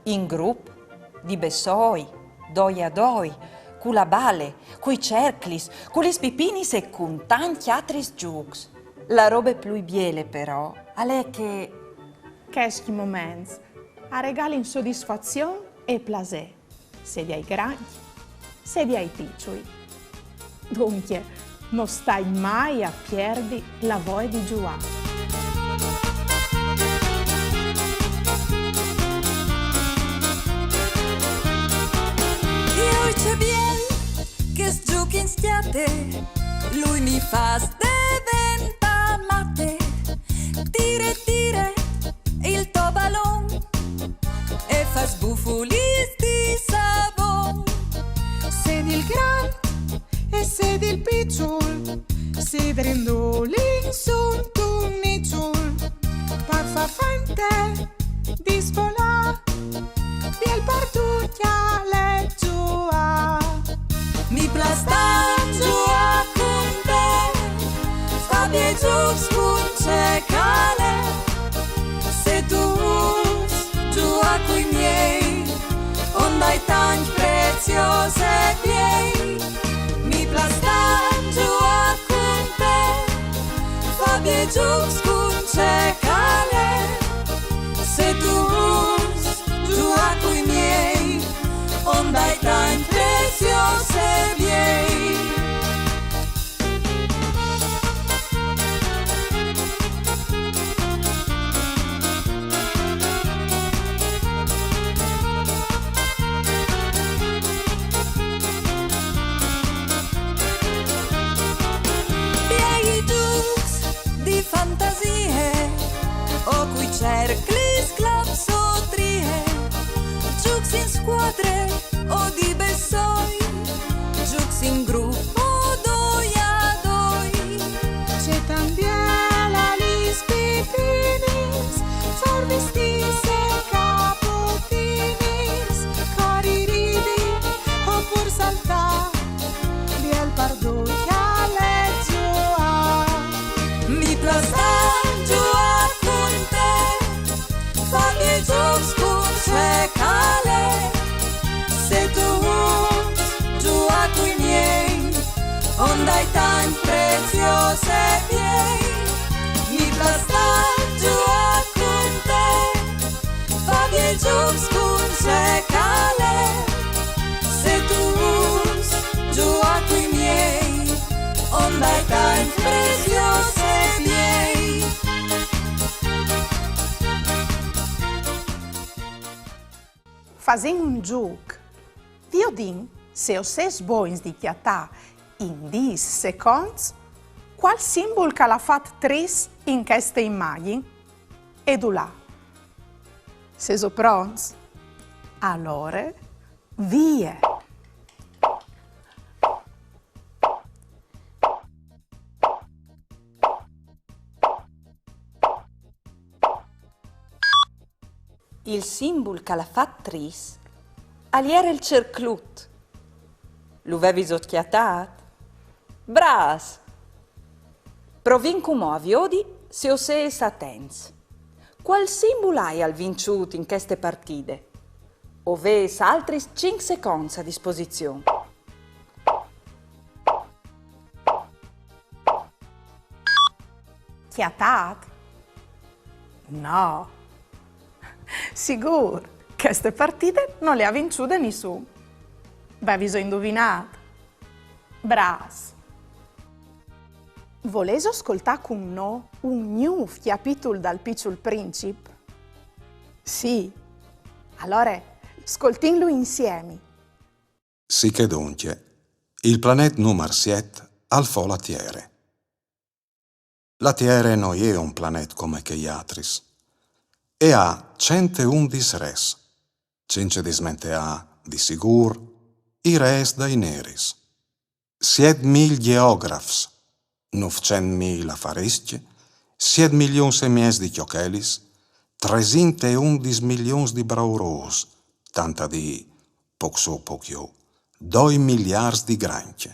In grup, di bessôi, doi a doi, cu la bale, cui cerclis, cu lis pipinis e cun tancj altris zûcs. La robe plui biele, però, al è che chescj moments a regalin sodisfazion e plasê, sedi ai grancj, sedi ai piçui. Duncje, no stait mai a pierdi la voie di zuâ. Joi, ce biel chest zûc in scjate, lui mi fâs deventâ mate. Tire, tire il to balon e fâs bufulis di savon. Sedi il grant e sedi il piçul, si drindulin suntun niçul par fâ fente di svolâ. Biel par ducj al è zuâ. Mi plâs tant zuâ cun te, fâ biei zûcs cun ce che al è. Se tu vûs zuâ cui miei, o 'nd ai tancj preziôs e biei. Mi plâs tant zuâ cun te, fâ biei zûcs cun ce che al è. Se tu vûs zuâ cui miei, o 'nd ai tancj preziôs e biei. Biei zûcs di fantasie, o cui cerclis, claps o trie, zûcs in scuadre o di bessôi, zûcs in grup o doi a doi. Ce tant biel a lis pipinis, fâur vistîts e caputinis, cori, ridi o pûr saltâ, biel par ducj al è zuâ. Mi plâs tant zuâ cun te, fâ biei zûcs cun ce che al è. Se tu vûs zuâ cui miei, o 'nd ai tancj preziôs e biei. Mi plâs tant zuâ cun te, fâ biei zûcs cun ce che al è. Se tu vûs zuâ cui miei, o 'nd ai tancj preziôs e biei. Fasìn un zûc. Viodìn se o sês bogns di cjatâ in dîs seconts cuâl simbul che al à fat tris in cheste imagjin e dulà. Sêso pronts? Alore, vie! Il simbul che al à fat tris al jere il cerclut. Lu vevis cjatât? Brâfs! Provìn cumò a viodi se o sês atents. Cuâl simbul aial vinçût in cheste partide? O vês altris cinc seconts a disposizion. Cjatât? No. Sigûr, cheste partide no le à vinçude nissun. Veviso induvinât? Brâfs! Volêso scoltâ cun nô un gnûf cjapitul dal Piçul Princip? Sì. Alore, scoltìnlu insiemi. Sichè duncje, il planet numar siet al fo la Tiere. La Tiere no je un planet come chei altris. E à cent e undis rês, cence dismenteâ, di sigûr, i rês dai neris. Siet mil gjeografs, nûfcent mil afariscj, siet milions e mieç di cjochelis, tresinte e undis milions di braurôs, tant a dî, pôc sù, pôc jù, doi miliarts di grancj.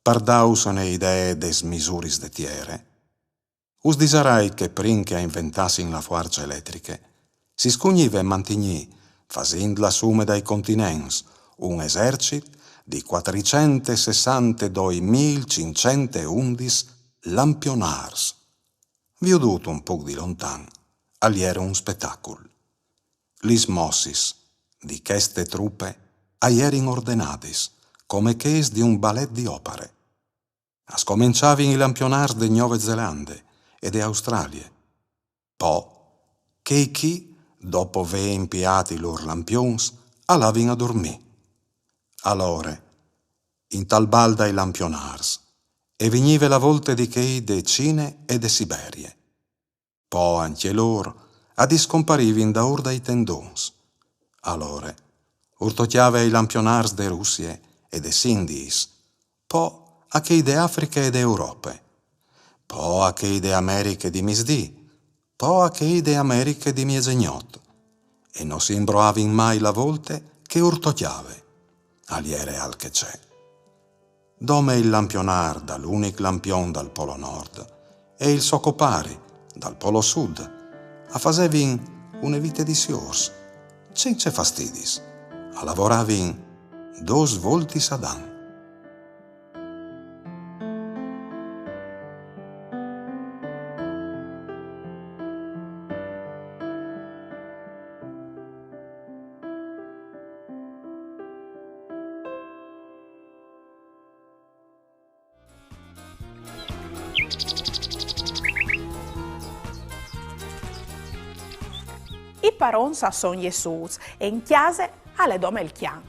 Par dâus une idee des misuris de Tiere, us disarai che prin che a inventassin la fuarce eletriche, si scugnive mantignî, fasint la sume dai continents, un esercit di cuatricent e sessantedoi mil cinccent e undis lampionârs. Viodût un pôc di lontan, al jere un spetacul. Lis mossis di cheste trupe a jerin ordenadis come chês di un balet di opare. A scomençavin i lampionârs de Gnove Zelande e de Australie. Po, chei chi, dopo vê impiât i lôr lampions, a lavin a durmî. Alore, intal bal dai lampionârs, e vignive la volte di chei de Cine e de Siberie. Po ancje lôr a discomparivin daûr dai tendons. Alore, ur tocjave ai lampionârs de Russie e des Indiis, po a chei de Afriche e de Europe, po a chei de Americhe di Misdì, po a chei de Americhe di Miezegnot, e no si imbroavin mai la volte che ur tocjave. Al jere alc e ce. Dome il lampionâr dal unic lampion dal Polo Nord e il so copari dal Polo Sud a fasevin une vite di siôrs, cence fastidis, a lavoravin dôs voltis ad an. I parons a son jessûts e in cjase al è dome il cjan.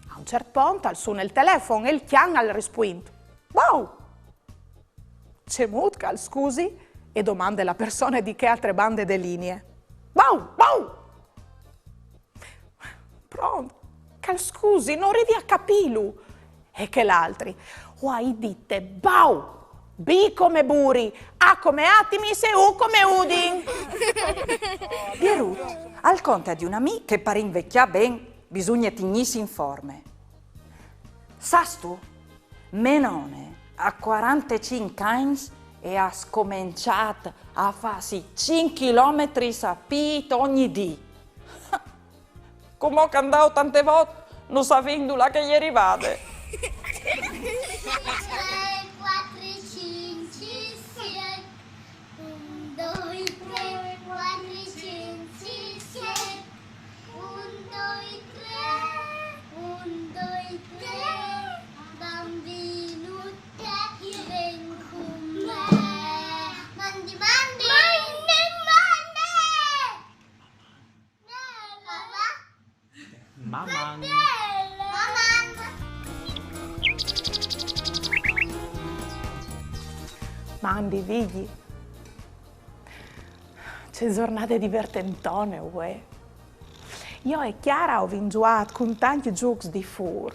A un ciert pont al sune il telefon e il cjan al rispuint: «Bau!» «Cemût, che al scusi?» e domande la persone di chê altre bande de linie. «Bau! Bau!» «Pront, che al scusi, no rivi a capîlu.» E chel altri: «O ai dite bau! B come Buri, A come Atimis e U come Udin.» Pierut al conte di un amì che par invecjâ ben bisugne tignîsi in forme. Sâstu? Mê none, a cuarantecinc agns, e à scomençât a fâsi cinc chilometris a pît ogni dì. Cumò che e 'nd à otantevot, no savìn dulà che e je rivade. Trê, cuatri, cinc, siet. Un, doi, trê, cuatri, cinc, siet. Un, doi, trê, un, doi, trê, bambinut, ti ven cun me. Mandi, mandi! Mandi, mandi! Maman! Maman! Mandi, Vigji! Ce zornade divertentone, vuê! Jo e Chiara o vin zuiât cun tancj zûcs di fûr,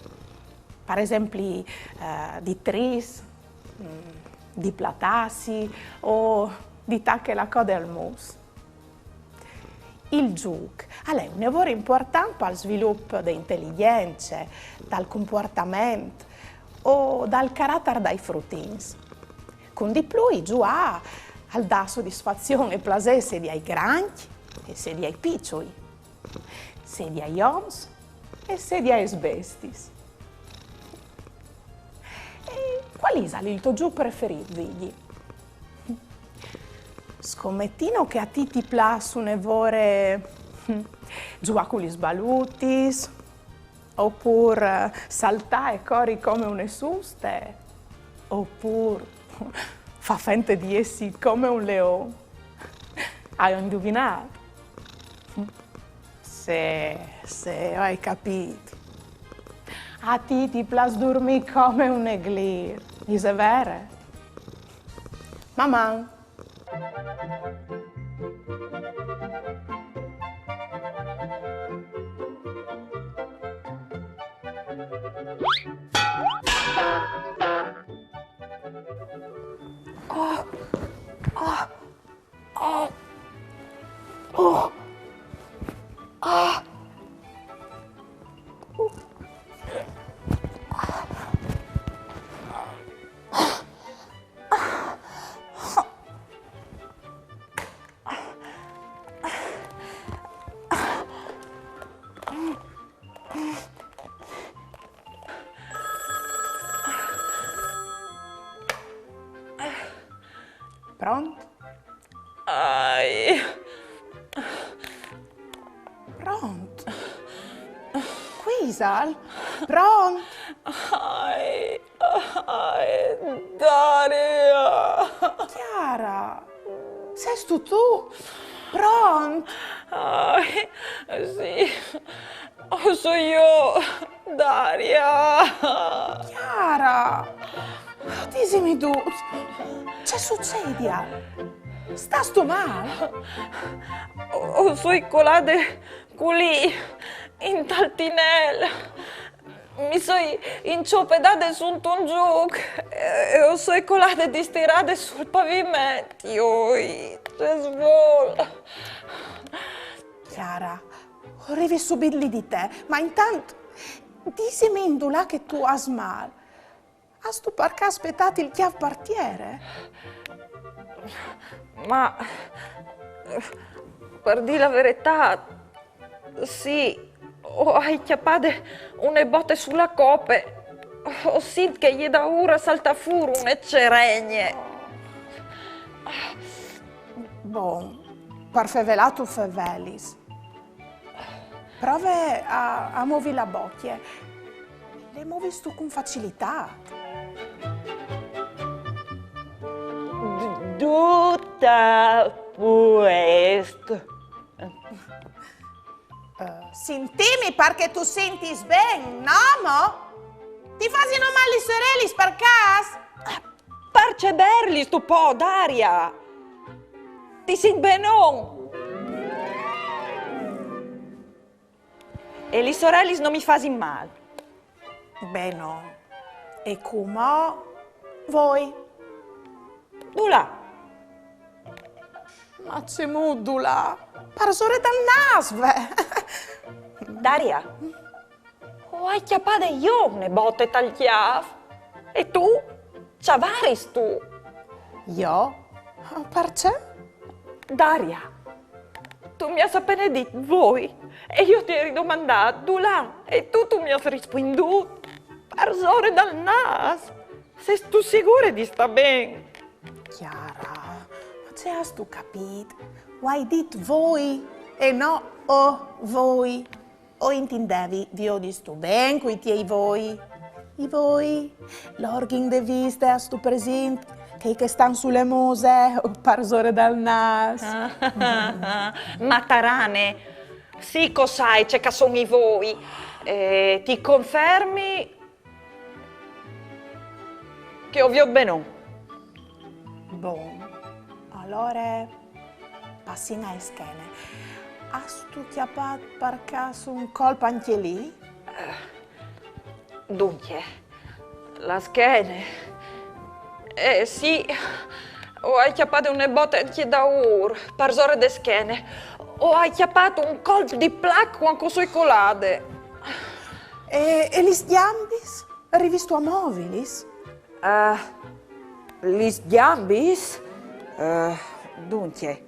par esempli, eh, di tris, mm, di platâsi o di tache la code al mus. Il zûc al è une vore impuartant pal svilup de inteligjence, dal compuartament o dal caratar dai frutins. Cun di plui zuâ al dà sodisfazion e plasê sedi ai grancj e sedi ai piçui, sedi ai oms e sedi aes bestiis. E cuâl isal il to zûc preferît, Vigji? Scometìno che a ti ti plâs une vore zuâ cu lis balutis, opûr, eh, saltâ e cori come une suste, opûr fâ fente di jessi come un leon. Ai induvinât? Sì, sì, o ai capît. A ti ti plâs durmî come une glîr, ise vere? Maman! Oh, oh, oh, oh, ah. Pront? Ai. Pront? Cui isal? Pront? Ai, ai, Daria. Chiara, sêstu tu? Pront? Ai, sì. O soi jo, Daria. Chiara, disimi dut. Ce sucedial? Stâstu mâl? O, o soi colade culì, intal tinel. Mi soi inciopedade suntun zûc e, e o soi colade distirade sul paviment. Joi, ce svol. Chiara, o rivi subit li di te, ma intant disimi indulà che tu âs mâl. Âstu par câs petât il cjâf par tiere? Ma, par dî la veretât, sì, o ai cjapade une bote su la cope. O sint che e je daûr a saltâ fûr une ceregne. Bon, par fevelâ tu fevelis. Prove a, a movi la bocje. Le movistu cun facilitât. D-, dut a puest. Eh, sintimi, par che tu sintis ben, no mo? Ti fasino mâl lis orelis par câs? Par ce berlistu po, Daria? Ti sint benon? E lis orelis no mi fasin mâl. Benon. E cumò voi. Dulà? Ma cemût dulà? Parsore dal nâs, ve! Daria, o ai cjapade jo une bote tal cjâf. E tu? Ce vâristu? Jo? Parcè? Daria, tu mi âs apene dit voi e jo ti ai ridomandât dulà e tu, tu mi âs rispuindût parsore dal nâs. Sêstu sigure di stâ ben? Chiara, ma ce âstu capît? O ai dit voi e no o voi. O intindevi, viodistu ben cui tiei voi? I voi, l'orghin de viste, âstu presint? Chei che a stan su la muse, o parsore dal nâs. Matarane, sì che o sai ce che a son i voi. Eh, ti confermi che o viôt benon. Bon, alore passìn ae schene. Âstu cjapât par câs un colp ancje li? Duncje, la schene. Eh, sì, o ai cjapade une bote ancje daûr, parsore de schene. O ai cjapât un colp di plac cuant che o soi colade. E, e lis gjambis? Rivistu a movilis? Eh, lis gjambis? Eh, duncje,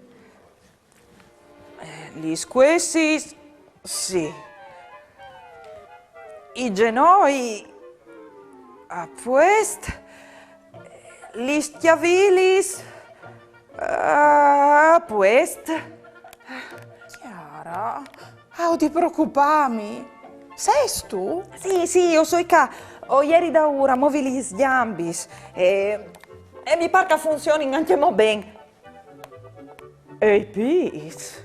eh, lis cuessis, sì. I zenoi, a puest. Lis cjavilis, a puest. Chiara, ah, o di preocupâmi. Sêstu? Sì, sì, o soi ca. O jeri daûr a movi lis gjambis e, e mi pâr che a funzionin ancjemò ben. E i pîts?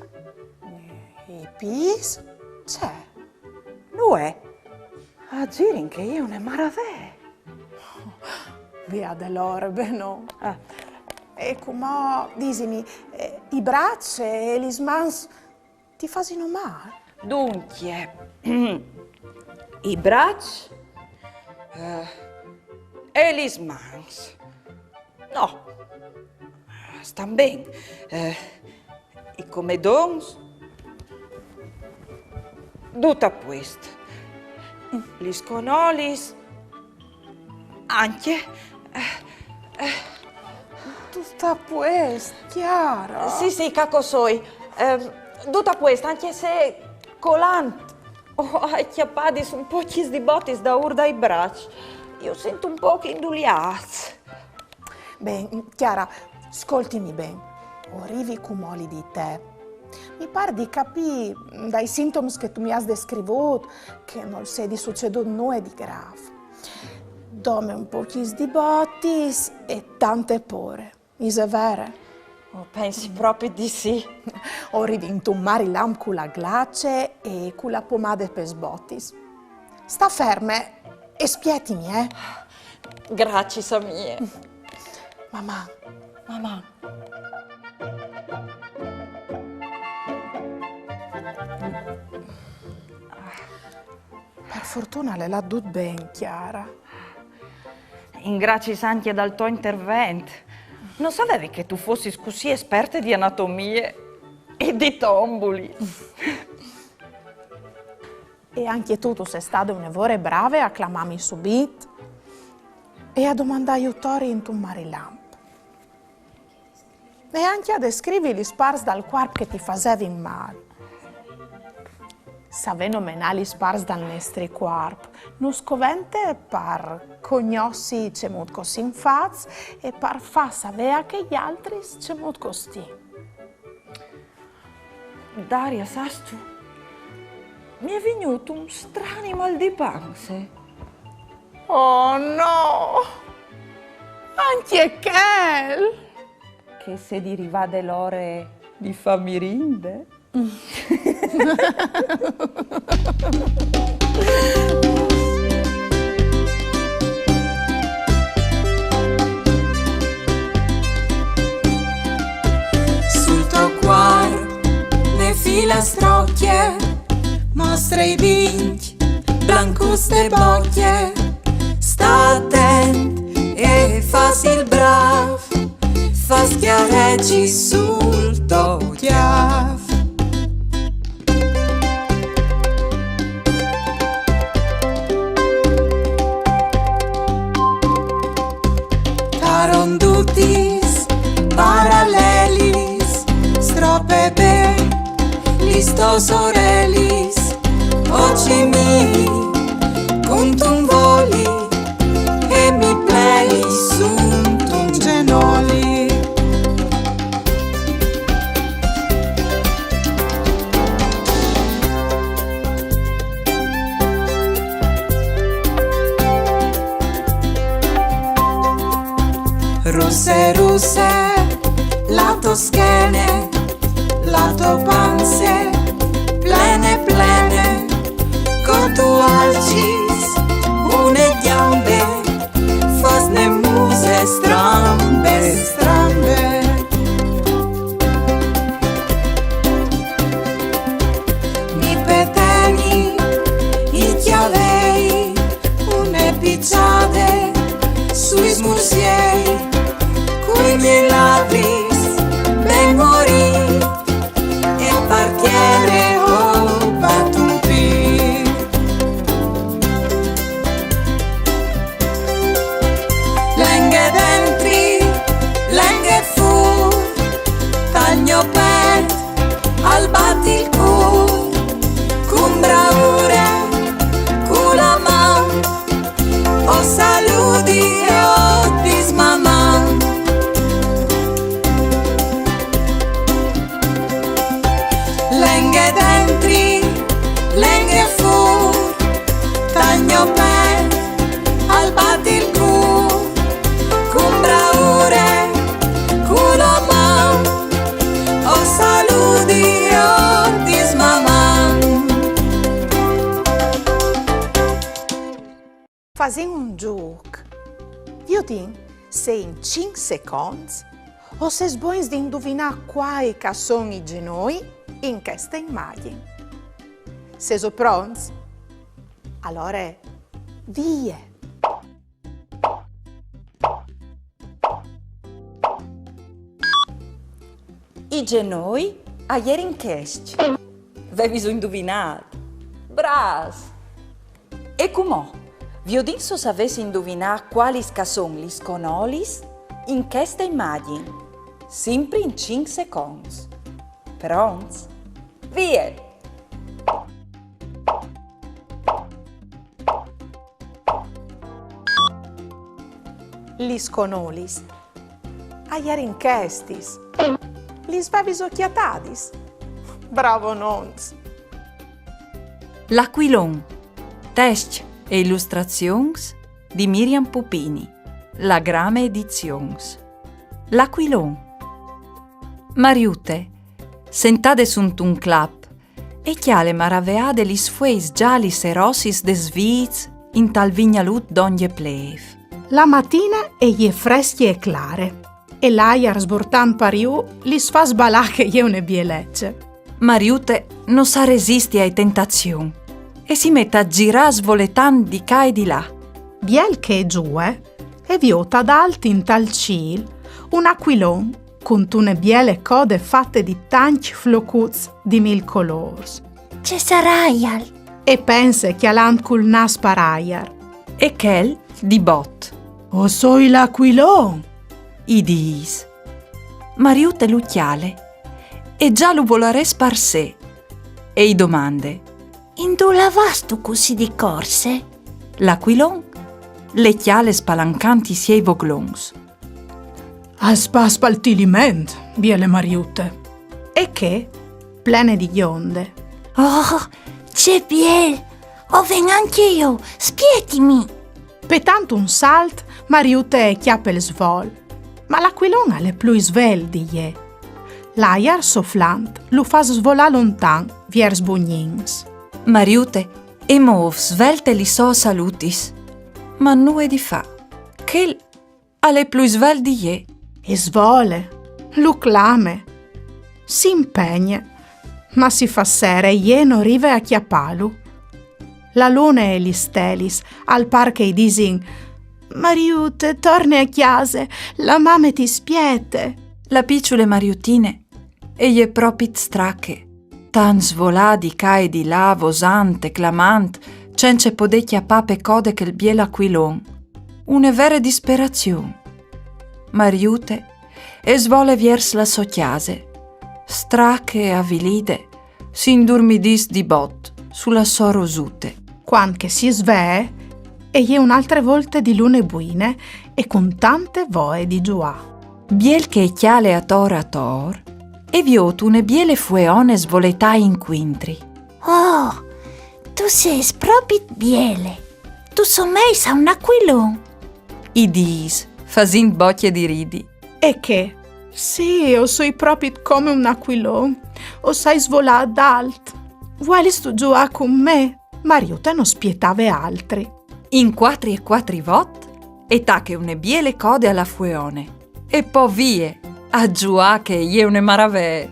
I pîts? Ce? Nuie. A zirin che e je une maravee. Viôt alore, ben no. Ah. E cumò, disimi, eh, i braçs e lis mans ti fasino mâl? Duncje, i braçs, eh, e lis mans. No, a stan ben. Eh, i comedons, dut a puest. Lis cognolis, ancje. Eh, eh. Dut a puest, Chiara? Sì, sì, ca che o soi. Ehm, dut a puest, ancje se colant o ai cjapadis un pocjis di botis daûr dai braçs. Ju sint un pôc induliâts. Ben, Chiara, scoltimi ben. O rivi cumò li di te. Mi pâr di capî, dai sintoms che tu mi âs descrivût, che nol sedi sucedût nuie di grâf. Dome un pocjis di botis e tante pôre. Ise vere? O pensi propit di sì. O rivi intun marilamp cu la glace e cu la pomade pes botis. Sta ferme e spietimi, eh? Graciis a mie. Maman. Maman. Par fortune al è lât dut ben, Chiara. Ringraciis ancje dal to intervent. No savevi che tu fossis cussì esperte di anatomie e di tombuli. E ancje tu, tu sês stade une vore brave a clamâmi subit e a domandâ jutori intun marilamp. E ancje a descrivi lis parts dal cuarp che ti fasevin mâl. Savê nomenâ lis parts dal nestri cuarp nus covente par cognossi cemût che o sin fats e par fâ savê a chei altris cemût che o stin. Daria, sâstu, mi è vignût un strani mâl di panze. Oh no! Ancje chel! Che e sedi rivade l'ore di fâ mirinde? Sul to cuarp une filastrocje, mostre i dincj, blancus de bocje. Sta atent e fâs il brâf, fâs cjarecis sul to cjâf. Tarondutis, paralelis, strope ben lis tôs orelis, o cimi cuntun voli e mi plei suntun zenoli. Russe, russe, la to schene, la to panze, plene, plene, co tu alcis une gjambe, fâs une muse strambe, strambe. Mi peteni i cjavei, une piçade sui smursiei, cui miei ladris ben Al bat il cûr cun braure, cun amor, o saludi, o dis maman. Fasìn un zûc. Viodìn se in cinc seconts o sês bogns di induvinâ cuâi che a son i zenoi in cheste imagjin. Sêso pronts? Alore, vie! I zenoi a jerin chescj. Vêviso induvinât? Brâfs! E cumò, viodìn se o savês induvinâ cualis che a son lis conolis in cheste imagjin, simpri in cinc seconts. Pronts? Vie! Lis conolis a jerin chestis. Lis vêviso cjatadis? Bravonons! L'acuilon. Test e ilustrazions di Miriam Pupini. La Grame Edizions. L'acuilon. Mariute, sentade suntun clap, e cjale maraveade lis fueis zalis e rossis des vîts intal vignalut dongje plêf. La matine e je frescje e clare, e l'aiar sburtant par jù lis fâs balâ che e je une bielece. Mariute no sa resisti ae tentazion e si met a zirâ svoletant di ca e di là. Biel che e zuie, e viôt adalt intal cîl un acuilon cuntune biele code fate di tancj flocuts di mil colôrs. Ce saraial? E pense cjalant cul nâs par aiar. E chel, di bot: «O soi l'acuilon!» i dîs. Mariute lu cjale e za lu volarès par se e i domande: «Indulà vâstu cussì di corse?» L'acuilon le cjale spalancant i siei voglons. «Al spas pal Tiliment, biele Mariute.» E chê, plene di gjonde: «Oh, ce biel! O ven ancje jo, spietimi!» Petant un salt, Mariute e cjape il svol, ma l'acuilon al è plui svelt di jê. L'aiar soflant lu fâs svolâ lontan viers Bugnins. Mariute e môf svelte lis sôs alutis, ma nuie di fâ. Chel al è plui svelt di jê. E svole, lu clame, si impegne, ma si fâs sere e jê no rive a cjapâlu. La lune e lis stelis al pâr che i disin: «Mariute, torne a cjase, la mame ti spiete.» La piçule Mariutine e je propit strache, tant svolâ di ca e di là, vosant e clamant, cence podê cjapâ pe code chel biel acuilon. Une vere disperazion. Mariute e svole viers la sô cjase. Strache e avilide, si indurmidìs di bot su la sô rosute. Cuant che si svee, e je une altre volte di lune buine e cun tante voie di zuâ. Biel che e cjale ator ator, e viôt une biele fueone svoletâi incuintri. «Oh, tu sês propit biele! Tu someis a un acuilon!» i dîs, fasint bocje di ridi. E chê: «Sì, o soi propit come un acuilon, o sai svolâ adalt. Vuelistu zuâ cun me?» Mariute no spietave altri. In cuatri e cuatri vot, e tache une biele code a la fueone. E po vie, a zuâ che e je une maravee.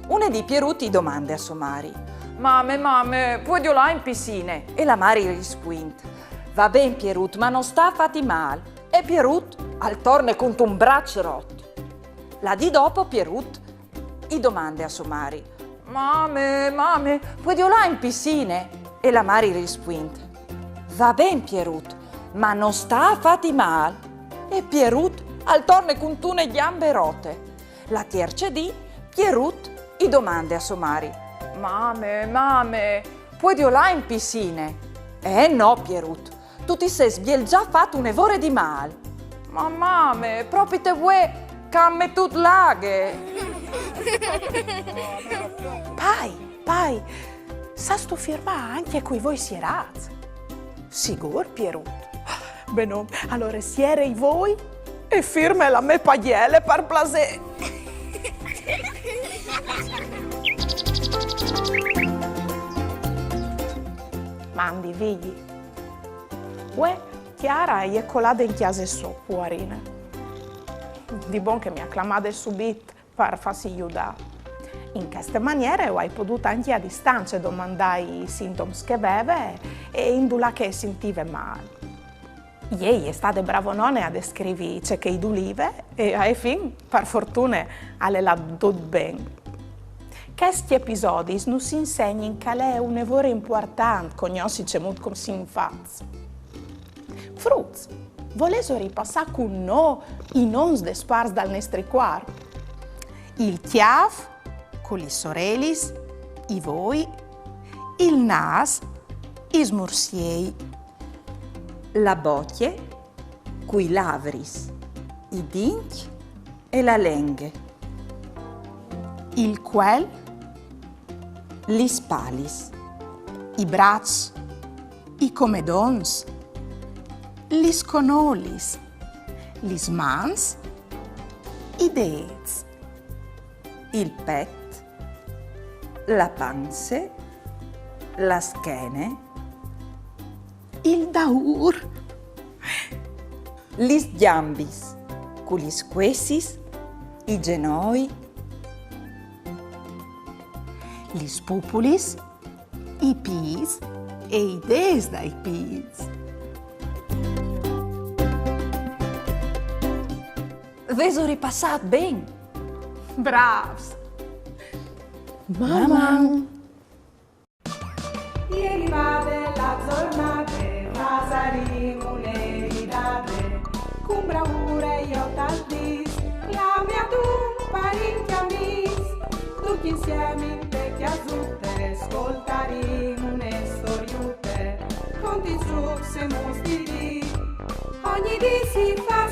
Une dì Pierut i domande a sô mari: «Mame, mame, puedio lâ in pissine?» E la mari i rispuint: «Va ben, Pierut, ma no sta a fâti mâl.» E Pierut al torne cuntun braç rot. La dì dopo Pierut i domande a sô mari: «Mame, mame, puedio lâ in pissine?» E la mari i rispuint: «Va ben, Pierut, ma no sta a fâti mâl.» E Pierut al torne cuntune gjambe rote. La tierce dì Pierut i domande a sô mari: «Mame, mame, puedio lâ in pissine?» «Eh no, Pierut, tu ti sês biel za fat une vore di mâl.» «Ma mame, propit vuê che a àn metût la aghe.» «Pai, pai, sâstu firmâ ancje cui voi sierâts?» Sigûr, Pierut. Benon, alore siere i voi e firme la mê pagjele, par plasê. Mandi, Vigji. Vuê Chiara e je colade in cjase sô, puarine. Di bon che mi à clamade subit par fâsi judâ. In cheste maniere o ai podût ancje a distance domandâi i sintoms che e veve e indulà che e sintive mâl. Jê e je stade bravonone a descrivi ce che i dulive e ae fin, par fortune, al è lât dut ben. Chescj episodis nus insegnin che al è une vore impuartant cognossi cemût che o sin fats. Fruts, volêso ripassâ cun nô i nons des parts dal nestri cuarp? Il cjâf, cu lis orelis, i voi, il nâs, i smursiei, la bocje, cui lavris, i dincj e la lenghe, il cuel, lis spalis, i braçs, i comedons, lis conolis, lis mans, i dêts, il pet, la panze, la schene, il daûr, lis gjambis, cu lis cuessis, i zenoi, lis pupulis, i pîts e i dêts dai pîts. Vêso ripassât ben? Brâfs! Maman! E je rivade la zornade, fasarìn une ridade, cun braure jo tal dîs, clamìn adun parint e amîs, ducj insiemi inte cjasute, scoltarìn une storiute, conti, zûcs e muts di dì, ogni dì si fa